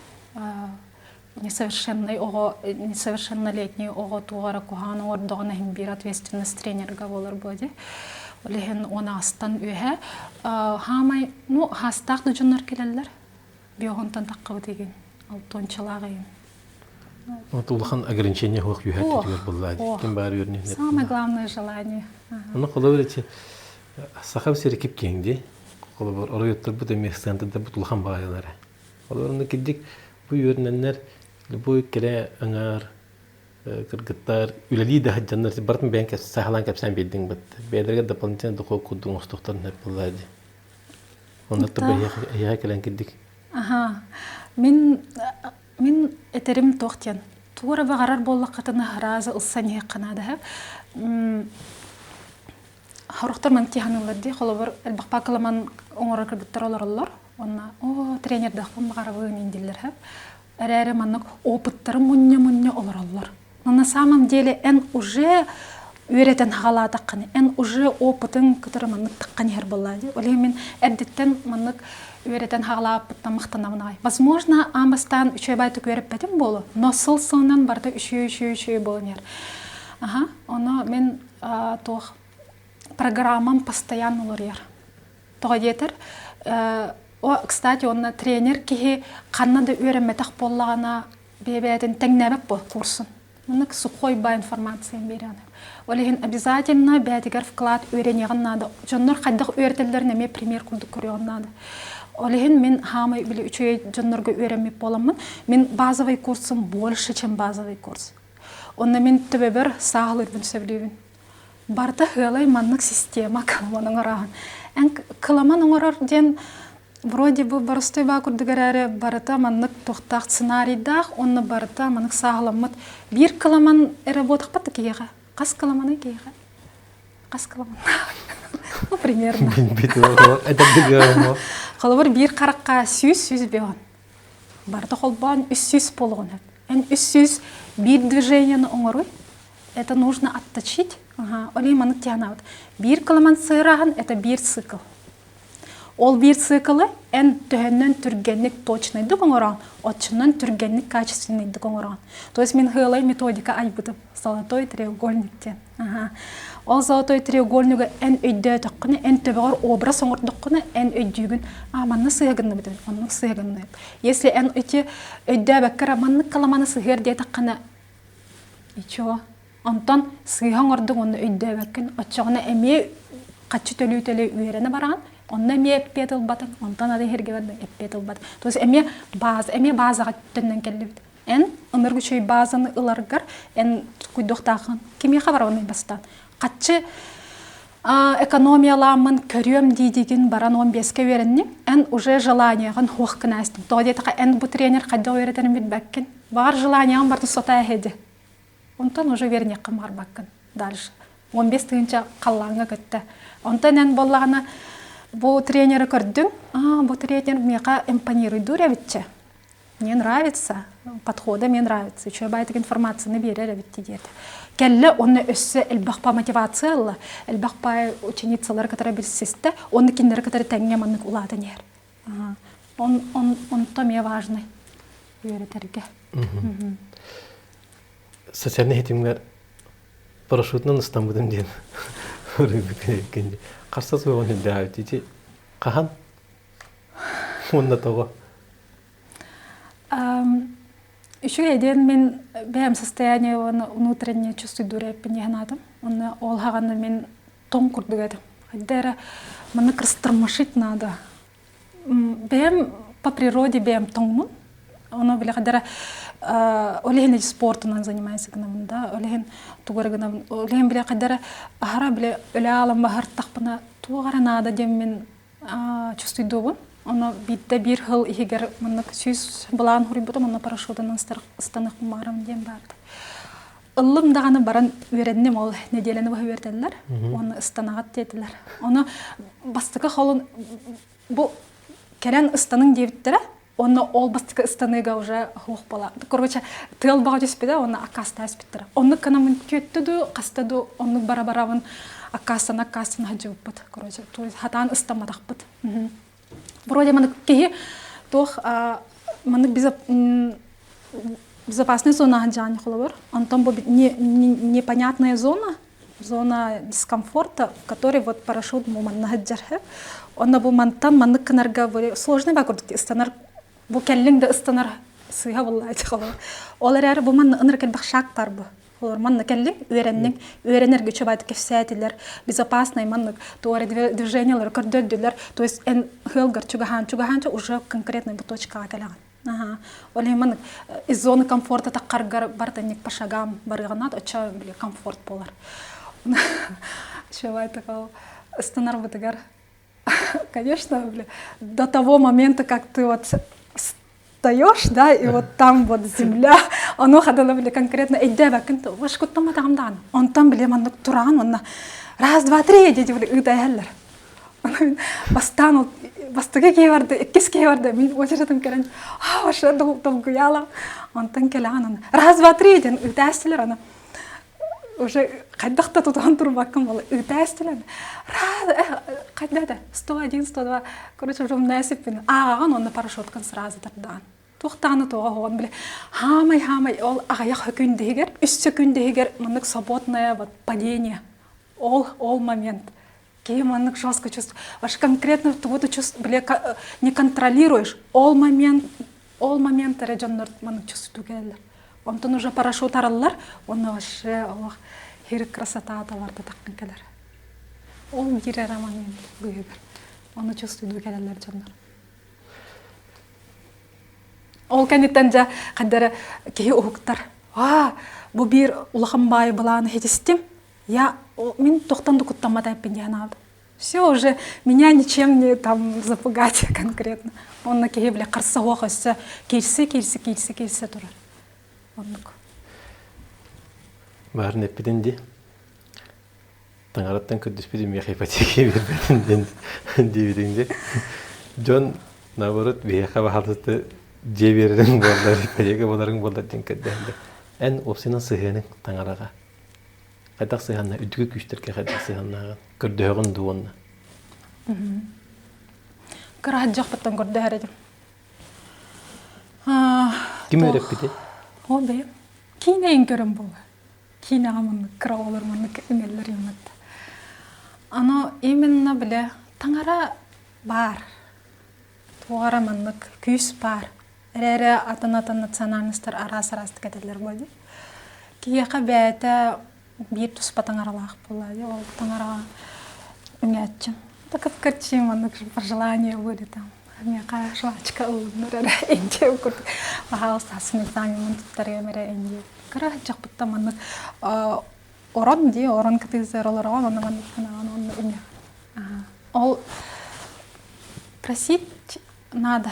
Несовершенный оҕо, несовершеннолетний оҕо туох эрэ куһаҕан оҥордоҕуна иһин биир ответственность тренерга буолар буо дии. Ол иһин 18-тан үөһэ хаамай, ну, хаастаах да дьоннор кэлэллэр. Биоһунтан таххабыт игин, алтончалаах игин. Вот улахан ограничение хуох үөһэ түгэр буллаа ким баар үөрнү. Самое главное желание. Ону холобур ити саха сири кип киэҥ дии. Холобур оройуттарбыт эмиэ центрдарбыт улахан баайалара. Холобур онно кирдик бу үөрэнэннэр любой кэрэ аҥаар кыргыттар үлэлии да сылдьаннар барытын бэйэҥ саһалаан кэпсээн биэрдиҥ бат. Бэйэлэригэр дополнительный дохуот курдук оҥостуохтарын сөп буоллаа дии. Онно эһиэхэ кэлэн кирдик. Аха. Мин Мин этэрим туох диэн, тугу эрэ баҕарар буоллаххытына сразу ылсан иһиэххэ наада. Сорохтор маны тиһаныыллар дии, холобур, элбэх паакаламан оҥорор кыргыттар олороллор. Уонна оо, тренердэхпин баҕарабын иин дииллэр һэ. Эрээри маннык опыттарын мунньа-мунньа олороллор. Но на самом деле эн уже үөрэтэн хаҕалаатаххына, эн уже опытыҥ кытары маннык таххан иһэр буоллаа дии. Ол иһин мин эрдэттэн маннык үөрэтэн хаҕалаабыппыттан махтанабын аҕай. Возможно, аан бастаан үчүгэй баайтык үөрэппэтим буолуо, но сыл-сылынан барыта үчүгэй-үчүгэй-үчүгэй буолан иһэр. Аха, ону мин туох программам постоянно уларыйар. Тоҕо диэтэр, о, кстати, онно тренер киһи ханна да үөрэммэтэх буоллаҕына, бэйэ-бэйэтин тэҥнээбэт буол курсун. Маннык сухой баа информация биэрэҕин. Ол иһин обязательно бэйэтигэр вклад үөрэниэҕин наада. Дьоннор хайдах үөрэтэллэрин эмиэ пример курдук көрүөҕүн наада. Ол иһин мин хаамай били үчүгэй дьоннорго үөрэммит буоламмын, мин базовый курсум больше, чем базовый курс. Онно мин төбөбөр сааһылыырбын сөбүлүүбүн. Барыта сыалай маннык система кыламан оҥорооһун. Эн кыламан оҥорор диэн вроде бы боростуой баа курдук эрээри барыта маннык туохтаах сценарийдаах уонна барыта маннык сааһыламмыт биир кыламан эрэ буотахпат да киһиэхэ. Хас кыламаный киһиэхэ? Хас кыламан? Ну, примерно. Холобур биир харахха 100 105. Барыта холбоон 300 буолуоҕун сөп. Эн 301 движениены оҥоруй. Это нужно отточить. Ага. Ол иһин маннык тиһанаабыт. Биир кыламан сыырааһын это биир цикл. Ол биир циклы эн төһөннөн түргэнник точнайдык оҥороон, оччонон түргэнник качественныйдык оҥороон. То есть мин сыалай методика айбытым. Золотой треугольник диэн. Ага. Ол золотой треугольнигы эн өйдөөтөххүнэ, эн төбөҕөр образ оҥордоххуна, эн өйдүүгүн, а манна сыыһа гынныбыт эбит, оннук сыыһа гынныбыт. Если эн ити өйдөөбөккө эрэ маннык каламаны сыһыар диэтэххинэ, ничего. Онтон сыыһа оҥордуҥ уонна өйдөөбөккүн, оччоҕуна эмиэ хаччы төлүү-төлүү үөрэнэ бараҕын, онно эмиэ эппиэт ылбатыҥ, онтон аны иһэргэ барда эппиэт ылбатыҥ. То есть эмиэ база, эмиэ базаҕа төннөн кэллибит. Эн ынырык үчүгэй базаны ыларгар эн куйдуохтааххын. Кимиэхэ барабыный бастаан? Хаччы экономиялааммын көрүөм дии-диигин баран 15-ке үөрэнним. Эн уже желанияҕын хуох гына астым. Тоҕо диэтэххэ эн бу тренер хайдах үөрэтэрин билбэккин. Баҕар желанияҕын барытын сота эһэди. Онтон уже үөрэниэххин баҕарбаккын дальше. 15 тыһыынча халлааҥҥа көттө. Онтон эн буоллаҕына бу тренеры көрдүҥ. Аа, бу тренер миэхэ импонируйдуур эбитчэ. Мне нравится, подхода мне нравится, үчүгэй баайтык информацияны биэрэр эбит диэтэ. Кэллэ онно өссө элбэх па мотивация ылла, элбэх па ученицалары кытары билсистэ, онно кинилэри кытары тэҥҥэ маннык улаатан иһэр. Он, он, онто эмиэ важный үөрэтэргэ. Социальный ситимҥэр парашютынан ыстаммытым диэн харса суоҕун үрдээбит ити хаһан Уонна тоҕо? Үчүгэй диэн мин бэйэм состояние внутреннее чувствуйдуур эппин иһэн Онно ол хаҕана мин тоҥ курдук этим. Хайда эрэ маны растормошить надо. Бэйэм по природе бэйэм тоҥмун. Ону били хайда эрэ ол иһин спортунан занимаюсь гынабын да, ол иһин тугу эрэ гынабын. Ол иһин били хайда эрэ аһара били өлө аалан баһыртахпына туох эрэ наада диэммин чувствуйдуубун. Ону биирдэ биир сыл иһигэр маннык 100 былаан хуруйбутум, онно парашютунан ыстаныахпын баҕарабын диэн баарда. Ыллым даҕаны баран үөрэнним, ол нэдиэлэни быһа үөрэтэллэр уонна ыстанаҕыт диэтилэр. Ону бастакы холун бу кэлэн ыстаныҥ диэбиттэрэ, Онно ол бастакы ыстаныыга уже хуох буола. Короче, тыал баҕа түспүтэ, уонна аккаастаа түспүттэрэ. Оннук гынаммын түөттэ дуу, хаста дуу оннук бара-барабын. Аккаастана аккаастана сылдьыбыппыт. Короче, то есть хатаан ыстамматахпыт. Вроде маннык киһи туох маннык безопасная зона сылдьаҕын холобур. Онтон бу непонятная зона, зона дискомфорта, в которой вот парашют бу манна сылдьар. Онно бу мантан маннык гынарга сложный ба курдук ыстанар бу кэллиҥ да ыстанар сыыһа буоллааччы холобур. Ол эрээри бу манна ынырык элбэх шаг бар бу. Олор манна кэллиҥ, үөрэнниҥ, үөрэнэргэ үчүгэйдик кэпсээтилэр, безопасный маннык туора движениялары көрдөрдүлэр. То есть эн ыалгар чугаһаан чугаһаанча уже конкретный бу точкаҕа кэлэҕин. Аха. Ол иһин маннык из зоны комфорта таххаргар бартанник по шагам барыаҕынаат оччо били комфорт буолар. Чувай такого ыстанарбытыгар Конечно, бля, до того момента, как ты вот встаешь, да, и вот там вот земля, оно хадала, бля, конкретно эйдээбэккин вашкуттамматаҕым даҕаны. Онтон били маннык тураҕын уонна раз, два, три диэти били ыытайһаллар. Бастаан ол бастакы киһи барда, иккис киһи барда, мин очередым кэлэн, а, вообще долгуйаалам. Онтон кэлэҕин аны раз, два, три диэн ыытаастылар аны уже хайдах да тутуһан турбаккын буола ыытаастылар хайда да 101 102 короче уже умнайсыппын ааҕаҕын уонна парашюткын сразу тардаҕын туох даҕаны туоҕа оһоҕун били хаамай хаамай ол аҕыйах күн иһигэр үс секунд иһигэр маннык свободное вот падение ол ол момент киһи маннык жестко чувство ваш конкретно тугу ты чувств били не контролируешь ол момент ол момент эрэ дьоннор маннык чувствую кэлэллэр онтон уже парашют араллар уонна вообще олох хир красота барда таххан кэлэр ол биир эрэ момент быыһыгар ону чувствую кэлэллэр дьоннор ол кэнниттэн дьэ хайдара киһи уһуктар аа бу биир улахан баайы былааны хитистим я мин тохтон да куттаммат эппин диэн аалдым все уже меня ничем не там запугать конкретно онно киһи бile харса суох өссө киирсэ киирсэ киирсэ киирсэ турар оннук Баарын эппитин ди таҥараттан көрдөспүтүм миэхэ ипотека биэрбэтин диэн диэбитиҥ ди дьон наоборот биһиэхэ баһаалыста дьиэ биэрэрин буоллар ипотека буоларыҥ буоллар диэн көрдөһөллөр эн уопсайынан сыһыаныҥ таҥараҕа хайдах сыһыанна үрдүкү күүстэргэ хайдах сыһыаннааҕын көрдөһөҕүн дуу уонна Кыра дьахпыттан көрдөһөр этим. Ким үөрэппитий? О бэйэм. Киинэйин көрөн буолла. Киинэҕэ маннык кыра оҕолор маннык үҥэллэр юммат. Ано именно биле таҥара баар. Туох эрэ маннык күүс баар. Эрээри атын-атын национальностар араас-араастык этэллэр буолла дии. Киһиэхэ бэйэтэ биир туспа таҥаралаах буолла дии. Ол таҥараҕа үҥээччим. Так кырчыы маннык пожелания были там. Миэхэ жвачка ылыннар эрэ индия курдук. Пожалуйста, сын экзаменмын туттарыам эрэ индия. Кыра дьахпыттан маннык орон дии, орон кытыызар олороҕун, онно маннык санаҕын онно үҥэҕин. Ол просить надо.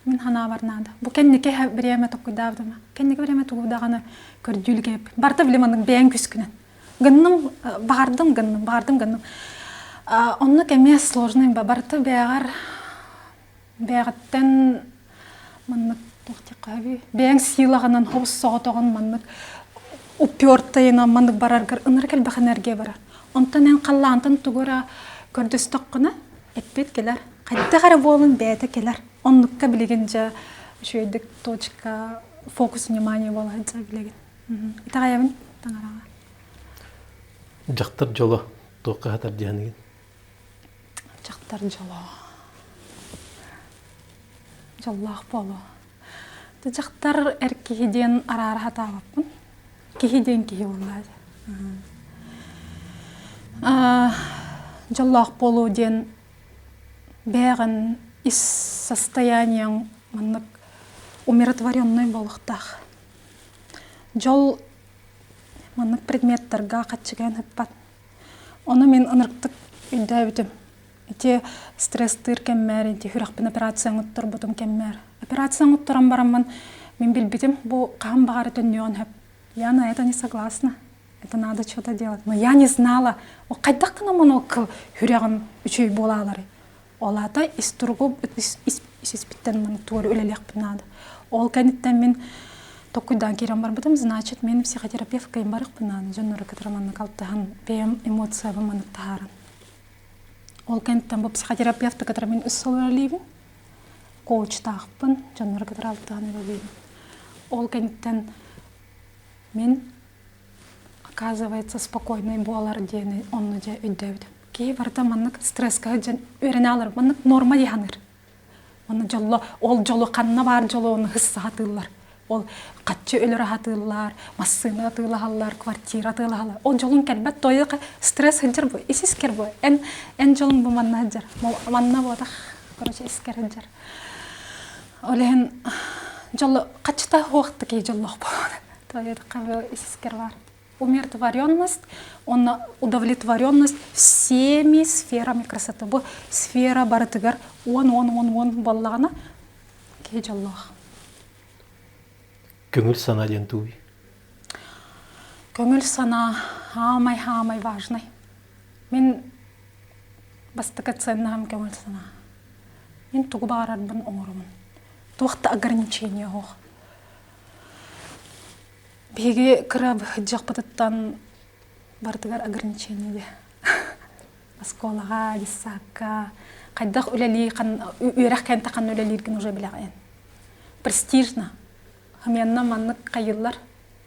Мин ханаабар наада. Бу кэнники бириэмэ токкуйдаабытыма. Кэнники бириэмэ тугу даҕаны көрдүүлгэ Барыта били маннык бэйэҥ күскүнэн. Гынным, баҕардым гынным, баҕардым гынным. Оннук эмиэ сложный ба. Барыта бэйэҕэр бэйэҕиттэн маннык туох диэххэ бэйэҥ силаҕынан хобус соҕотоҕун маннык упертайынан маннык бараргар ынырык элбэх энергия барар. Онтон эн халлаантан тугу эрэ көрдөстөххүнэ эппит кэлэр. Хайдах эрэ буолан бэйэтэ кэлэр. Оннукка билигин дьэ үчүгэйдик точка фокус внимания буола сылдьар билигин. Итэҕэйэбин таҥараҕа. Дьахтар дьоло туохха сатар диэхиҥин? Дьахтар дьоло. Дьоллоох буолуо. Дьахтар эр киһи диэн араара сатаабаппын. Киһи диэн киһи буоллаа Дьоллоох буолуу диэн бэйэҕин ис состояниеҥ маннык умиротворенный буолуохтаах. Дьол маннык предметтарга хаччыгайан ыппат. Ону мин ынырыктык өйдөөбүтүм. Ити стресстыыр кэммэр, ити сүрэхпин операция оҥотторбутум кэммэр. Операция оҥотторон бараммын мин билбитим, бу хаһан баҕара төннүөҕүн сөп. Я на это не согласна. Это надо что-то делать. Но я не знала, хайдах гынаммын ол сүрэҕим үчүгэй буолааларый. Ол аата ис туругу ис испиттэн маны туора үлэлиэхпин наада. Ол кэнниттэн мин Токкуйдаан киирэн барбытым, значит, мен психотерапевт кыйын барыахпын наада, дьоннору кытары маннык алтыһан, бэйэм эмоциябын маннык таһааран. Ол кэнниттэн бу психотерапевты кытары мин үс сыл үлэлиибин. Коучтаахпын, дьоннору кытары алтыһан үлэлиибин. Ол кэнниттэн мин оказывается спокойный буолар диэни онно дьэ өйдөөбүтүм. Киһи барыта маннык стресскэ сылдьан үөрэнэ алар, маннык норма дии саныыр. Оны дьолло, ол дьолу ханна баар дьолу оны хысса сатыыллар. Ол хаччы өлөрө сатыыллар, массыына атыылаһаллар, квартира атыылаһаллар. Ол дьолун кэлбэт тойо стресс сылдьар бу, ис искер бу. Эн эн дьолуҥ бу манна сылдьар. Манна буотах, короче, искер сылдьар. Ол иһин дьолу хаччыта хуохта киһи дьоллоох буолар. Тойо ис искер бар. Умиротворенность, онно удовлетворенность всеми сферами красоты. Бу сфера барытыгар 10-10-10-10 буоллаҕына киһи дьоллоох. Көҥүл санаа диэн тугуй? Көҥүл санаа хаамай-хаамай важный. Мин бастакы ценнаһым көҥүл санаа. Мин тугу баҕарарбын оҥоробун. Туох да ограничение суох. Биһиги кыра быһыдьахпытыттан барытыгар ограничение диэ. Оскуолаҕа, детсадка хайдах үлэлии үөрэх кэнтэ ханна үлэлииргин уже билэҕин. Престижно. Хаменна маннык хайыллар.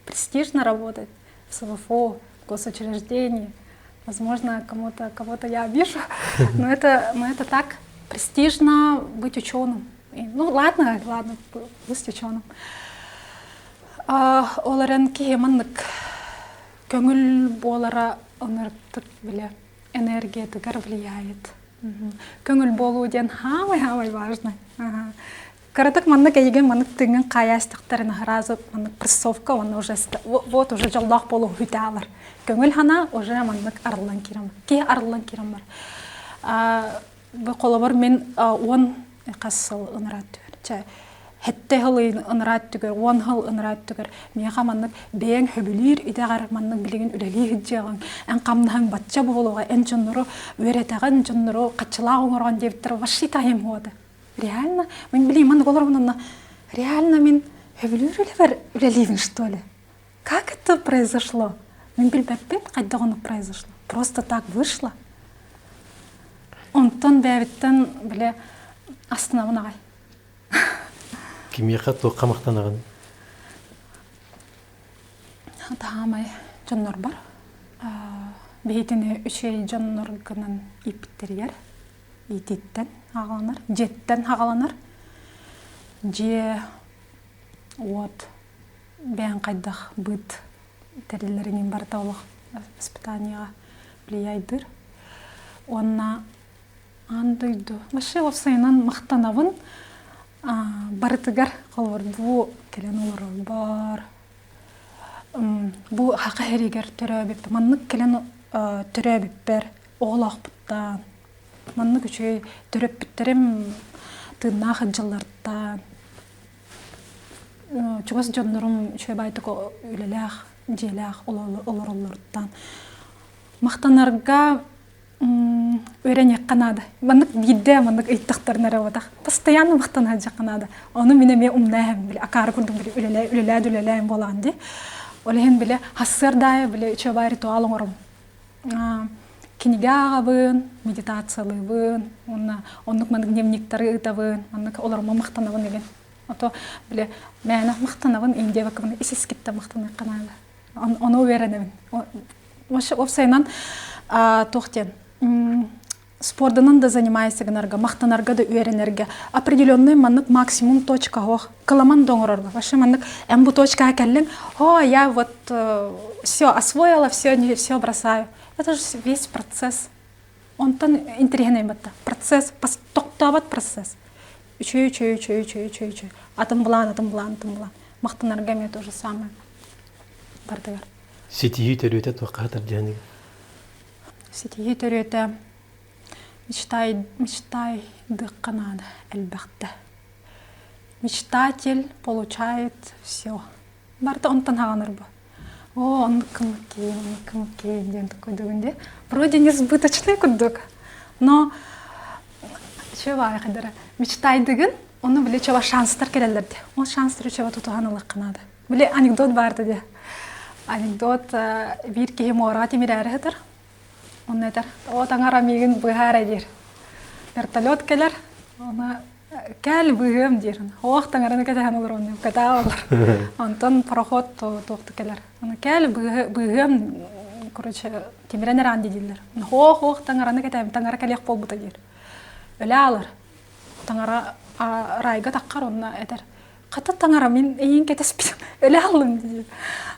Престижно работать в СВФО, госучреждении. Возможно, кому-то кого-то я обижу, но это так. Престижно быть ученым. Ну ладно, ладно, пусть ученым. Ол эрэн киһи маннык көҥүл буолара ынырыктык бile энергиятыгар влияет. Көҥүл буолуу диэн хаамай-хаамай важно. Кыратык маннык эйигин маннык тыҥын хаайаастахтарына сразу маннык прессовка уонна уже вот уже дьоллоох буолуу хүтэ алар. Көҥүл хана уже маннык арыллан киирэн киһи арыллан киирэн бар. Бу холобур мин 10 хас сыл ыныраа түгэр. Чэ, хэтте сыл ыныраа түгэр, 10 сыл ыныраа түгэр. Миэхэ маннык бэйэҥ хөбүлүүр идэҕэр маннык билигин үлэлии сылдьыаҕыҥ, эн хамнаһыҥ бачча буолуоҕа, эн дьоннору үөрэтэҕин, дьоннору хаччылаах оҥороҕун диэбиттэр вообще таһым хуода. Реально, мин билигин маннык олоробун онно реально мин хөбүлүүр үлэбэр үлэлиибин что ли? Как это произошло? Мин билбэппин хайдах оннук произошло. Просто так вышло. Онтон бэйэбиттэн бile астынабын аҕай. Кимиэхэ туохха махтанаҕын? Таамай дьоннорбор биһитини үчүгэй дьонноргунан ииппиттэригэр иитииттэн аҕаланар, дьиэттэн аҕаланар. Дьиэ, уот, бэйэҥ хайдах быт тэриллэринин барыта олох воспитаниеҕа влияйдыыр. Уонна аан дойду вообще уопсайынан махтанабын барытыгар холобур бу кэлэн олорорбор бу хака иһэригэр төрөөбүппэр маннык кэлэн төрөөбүппэр оҕолоохпуттан маннык үчүгэй төрөппүттэрим тыыннаах дьыллартан чугас дьоннорум үчүгэй баайтык үлэлээх дьиэлээх олороллоруттан махтанарга үөрэниэххэ наада. Маннык биирдэ маннык ыйыттахтарына эрэ буотах. Постоянно махтана сылдьыахха наада. Ону мин эмиэ умнааһым били акаары курдук били үлэлээ үлэлээд үлэлээн буолаҕын дии. Ол иһин били хассыардаайы били үчүгэй ритуал оҥоробун. Кинигэ ааҕабын, медитациялыыбын, уонна оннук маннык дневниктары ыытабын, маннык олормо махтанабын игин. Ото били мээнэ махтанабын индиэбэккабын ис искиттэн махтаныахха наада. Ону үөрэнэбин. Вообще уопсайынан туох диэн спордунан да занимайся гынарга, махтанарга да үөрэнэргэ определенный маннык максимум точка ох кыламан да оҥорорго. Вообще маннык эн бу точкаҕа кэллиҥ, о, я вот все освоила, все, не все бросаю. Это же весь процесс. Онтон интэриэһинэй батта. Процесс, тохтообот процесс. Үчүгэй, үчүгэй, үчүгэй, үчүгэй, үчүгэй, үчүгэй. Атын былаан, атын былаан, атын былаан. Махтанарга эмиэ то же самое. Бардыгар. Ситиһии төрүөтэ туохха тардыһаный? Ситиһии төрүөтэ мечтай, мечтайдыахха наада элбэхтэ. Мечтатель получает все. Барыта онтон хаҕанар бу. О, оннук кымыккиин, оннук кымыккиин диэн такой дии. Вроде несбыточный курдук, но чего хайдара мечтайдыгын, ону били чего шанстар келеллер де. Ол шанстары чего тутуһан ылыахха наада. Били анекдот баарда дии. Анекдот биир киһи муораҕа тимирээри сытар. Онно этэр, о таҥара миигин быыһаа эрэ диир. Вертолет кэлэр, ону кэл быыһыам диир. Ох таҥараны кэтэһэн олоруон кэтээ олор. Онтон пароход туохту кэлэр. Ону кэл быыһыам, короче, тимирэн эрээн дииллэр. Ох ох таҥараны кэтэһэм, таҥара кэлиэх буолбута диир. Өлө аалар. Таҥара райга таххар онно этэр. Хата таҥара мин эйиин кэтэспитим өлө аллым диир.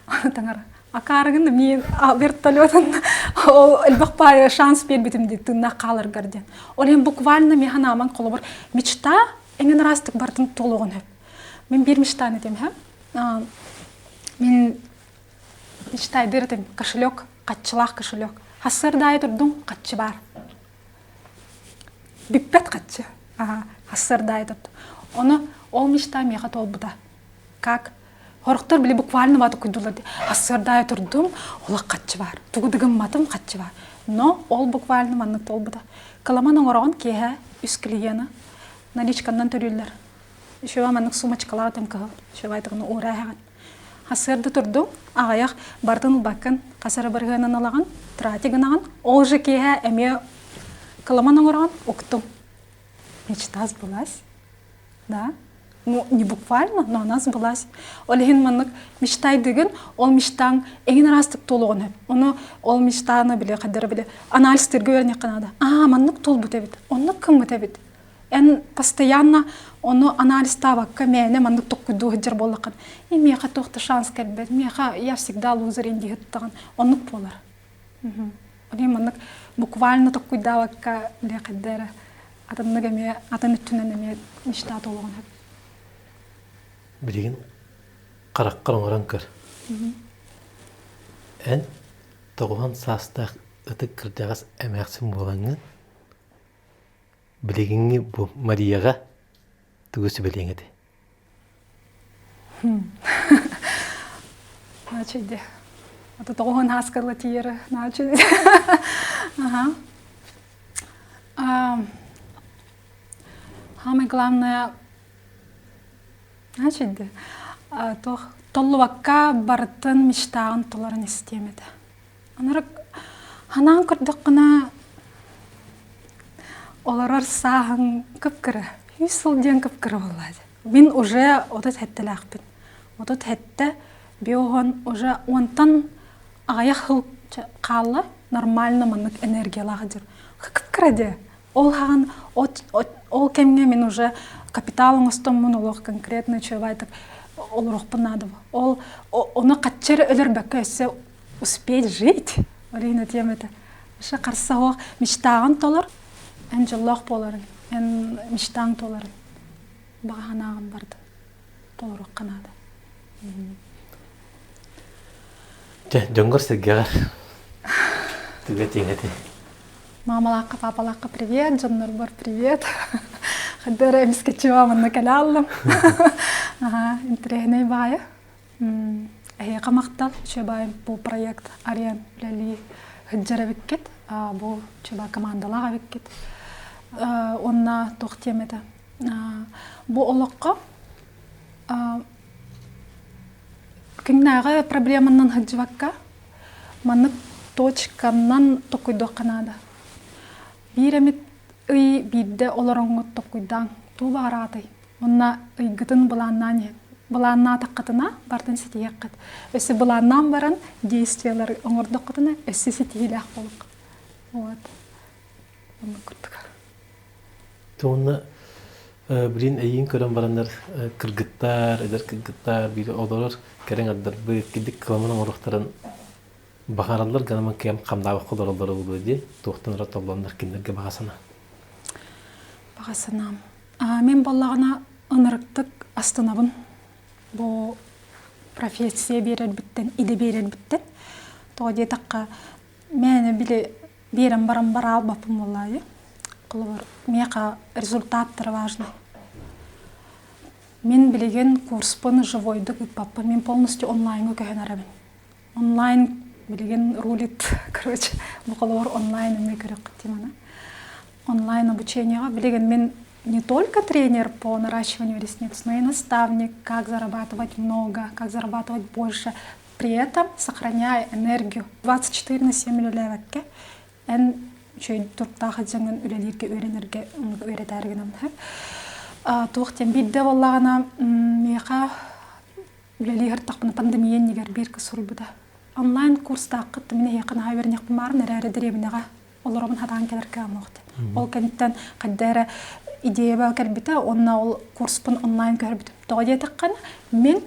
Таҥара акаарыгын миин вертолетун ол элбэх паайа шанс биэрбитим дии тыыннаах хааларгар диэн. Ол иһин буквально миэхэ нааман холобур мечта эҥин араастык бартын туолуоҕун сөп. Мин биир мечтаны этим һэ. Мин мечтайдыр этим кошелек, хаччылаах кошелек. Хассырдаайы турдум, хаччы баар. Бүппэт хаччы. Хассырдаайы турдум. Ону ол мечта миэхэ туолбута. Как? Хорохтор били буквально бааты куйдулар ди. Хассырдаайы турдум, олох хаччы баар. Тугу дыгымматым хаччы баар. Но ол буквально маннык туолбута. Кыламан оҥороҕун киэһэ үс клиена наличканнан төлүүллэр. Еще маннык сумочкалаах этим кыһыл. Еще байтыгын уураа эһэҕин. Хасыарда турдуҥ, аҕыйах бартын ылбаккын, хас эрэ бырыһыанан ылаҕын, трати гынаҕын, ол же киэһэ эмиэ кыламан оҥороҕун, уктуҥ. Мечта сбылась. Да. Ну, не буквально, но она сбылась. Ол иһин маннык мечтайдыгын, ол мечтаң эҥин араастык туолуоҕун сөп. Ону ол мечтаны били хайдара били анализтыырга үөрэниэххэ наада. Аа, маннык туолбут эбит, оннук гыммыт эбит. Эн постоянно ону анализтаабакка мээнэ маннык токкуйдуу сылдьар буоллаххын, и миэхэ туох да шанс кэлбэт, миэхэ я всегда лузер дии сыттаҕын, оннук буолар. Ол иһин маннык буквально токкуйдаабакка лиэхэйдэ эрэ атыннык эмиэ атын өттүнэн эмиэ мечта туолуоҕун сөп. Билигин хараххар оҥорон көр. Эн тоҕуһан саастаах ытык кырдьаҕас эмээхсин буолаҥҥын Билигиҥҥи бу Марияҕа тугу сүбэлиэҥ этэй? Начал А то тоҕуһун ааскарла тиийэрэ начал Ага. Самое главное, значит, туох толлубакка барытын мечтаҕын толорон истиэм этэ. Анарык ханаан көрдөххүнэ олорор сааһыҥ кып-кыра. Үс сыл диэн кып-кыра буолла Мин уже 37-лээхпин. 37 биоһон уже уонтан аҕыйах сыл хаалла нормально маннык энергиялаах дьон. Кып-кыра дии. Ол хаҕан ол кэмҥэ мин уже капитал оҥостоммун олох конкретно чуобайтык олоруохпун наада. Ол ону хаччы эрэ өлөрбөккө өссө успеть жить Марина этиэм этэ Вообще харса суох мечтааҕын толор эн дьоллоох буоларыҥ эн мечтааҥ туоларын баҕа санааҕын барды толоруохха наада Дьэ, дьоҥҥор-сэргэҕэр тугу этиэҥ этэй? Мамалаахха, папалаахха привет, дьоннорбор привет. Ханна эрэ эмискэччи манна кэлэ аллым. Аха, интэриэһинэй баайа. Эһиэхэ махтал, үчүгэй бу проект арыйан үлэлии сылдьар эбиккит, бу үчүгэй командалаах эбиккит. Уонна туох диэм этэ, бу олоххо күннээҕи проблеманан сылдьыбакка, маннык точканан токуйдуохха наада. Биир эмит ый биирдэ олороҥҥут токуйдааҥ, тугу баҕараҕытый? Уонна ыйгытын былааннаан иһин. Былааннаатаххытына барытын ситиһиэххит. Өссө былааннаан баран действиелары оҥордоххутуна өссө ситиһиилээх буолуоххут. Вот. Оннук курдук. Уонна билин эйиин көрөн бараннар кыргыттар, эдэр кыргыттар биир олорор кэрэҥ ардарбыт, кидик кыламан оҥоруохтарын баҕараллар гынан кэм хамнаабакка олороллоро буолуо дии. Туохтан эрэ толлоннор кинилэргэ баҕа санаа. Баҕа санаам. Мин буоллаҕына ынырыктык астынабын бу профессия биэрэрбиттэн, идэ биэрэрбиттэн. Тоҕо диэтэххэ, мээнэ били биэрэн баран бараалбаппын буоллаайы. Холобур, миэхэ результаттара важный. Мин билигин курспун живойдук ыыппаппын, мин полностью онлайҥҥа көһөн эрэбин. Онлайн билигин рулит, короче, бу холобур онлайн эмиэ көрүөххүт дии маны. Онлайн обучениеҕа билигин мин не только тренер по наращиванию ресниц, но и наставник, как зарабатывать много, как зарабатывать больше, при этом сохраняя энергию. 24 на 7 үлэлээбэккэ эн үчүгэй туруктаах дьаҥын үлэлииргэ үөрэнэргэ үөрэтээригинэн туох диэн биирдэ буоллаҕына миэхэ үлэлии сырыттахпына пандемия иннигэр биир кыс суруйбута онлайн курстааххыт мин эһиэхэ наһаа үөрэниэхпин баарын эрээри дэриэбинэҕэ олоробун хатаан кэлэр кыаммыт ол кэнниттэн хайда эрэ идеяба кэлбитэ уонна ол курспун онлайн көһөрбүтүм тоҕо диэтэххинэ мин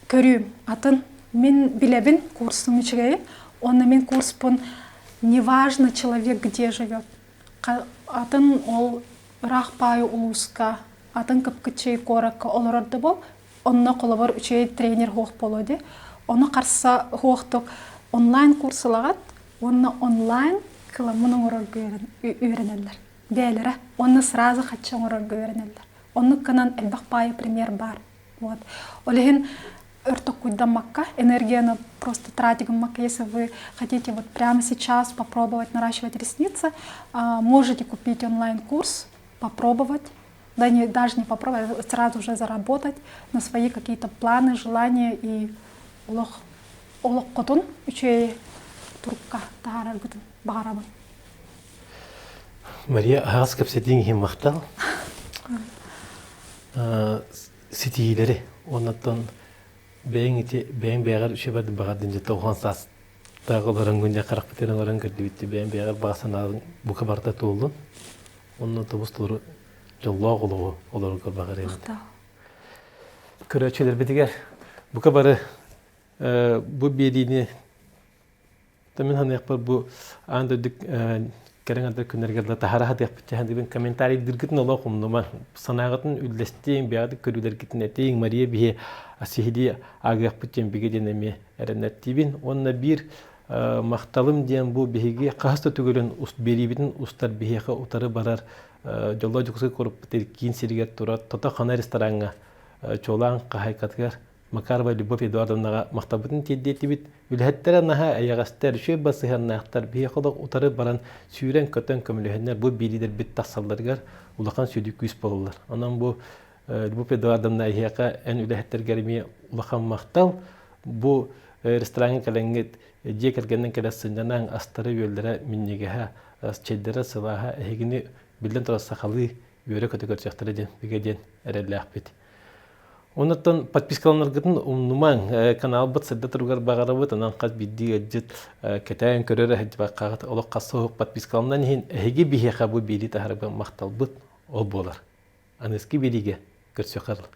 көрүүм атын мин билэбин курсум үчүгэйин уонна мин курспун неважно человек где живет атын ол ыраах баайы улууска атын кыпкыччый куоракка олорор да бол онно холобур үчүгэй тренер хуох буолуо дии ону харса хуохтук онлайн курс ылаҕат уонна онлайн кыламмын оҥорорго үөрэнэллэр бэйэлэрэ уонна сразу хаччы оҥорорго үөрэнэллэр оннук гынан элбэх баайы пример баар вот ол иһин өр токкуйдаммакка энергияны просто тратить гыммакка если вы хотите вот прямо сейчас попробовать наращивать ресницы можете купить онлайн-курс попробовать да не, даже не попробовать, сразу уже заработать на свои какие-то планы, желания и олох олоххутун үчүгэй турукка таһаараргытын баҕарабын. Мария, аһаҕас кэпсэтииҥ иһин махтал. Ситиһиилэри уоннаттан бэйэҥ ити бэйэҥ бэйэҕэр үчүгэй баҕардын дьэ тоҕуһан саастаах олорон гүнде харахпытын олорон көрдүбүт бэйэҥ бэйэҕэр баҕа санаалыҥ бука барыта туоллун. Онно тобус толору дьоллоох олоҕу олорорго баҕарыам этэ. Көрөөччүлэрбитигэр бука бары бу биэриини мин саныахпар бу аан дойду кэрэҥ ардar күннэригэр да таһара сатыахпыт дьаһан комментарийдыргытын олох умнума санааҕытын үллэстиҥ бэйэҕит көрүүлэргитин этиҥ Мария биһи сиһилии аагыахпыт диэн бигэ диэн эмиэ эрэннэртиибин уонна биир Махталым диэн бу биһиги хаһыс да төгүлүн биэриибитин устар биһиэхэ утары барар Дьоллоох Дьокуускай куораппыт киин сиригэр турар Тото-хана рестораҥҥа чуолаан хаһаайкатыгар Макарова Любовь Эдуардовнаҕа махталбытын тиэрдиэтибит. Үлэһиттэрэ наһаа эйэҕэстэр, үчүгэй бассыһыаннаахтар, биһиэхэ олох утары баран сүүрэн-көтөн көмөлөһөннөр бу биэриилэрбит тахсалларыгар улахан сүдү күүс буолаллар. Онон бу Любовь Эдуардовна эһиэхэ эн үлэһиттэргэр эмиэ улахан махтал. Бу рестораҥҥа кэлэҥҥит дьиэ кэргэнинэн кэлэ сынньанаҥ, астара-үөллэрэ минньигэһэ, чэйдэрэ сылааһа эһигини биллэн турар сахалыы үөрэ-көтө көрсүөхтэрэ диэн бигэ диэн эрэллээхпит. Оннуттан подпискаланаргытын умнумаҥ, каналбыт сырда туругар баҕарабыт, онон хас биирдии ыалдьыт кэтээн көрөр эһэдьибаккаҕыт олох хас соһук подпискаланан иһин эһиги биһиэхэ бу биэрии таһарга махталбыт ол буолар. Аныгыскы биэриигэ көрсүөххэ дылы.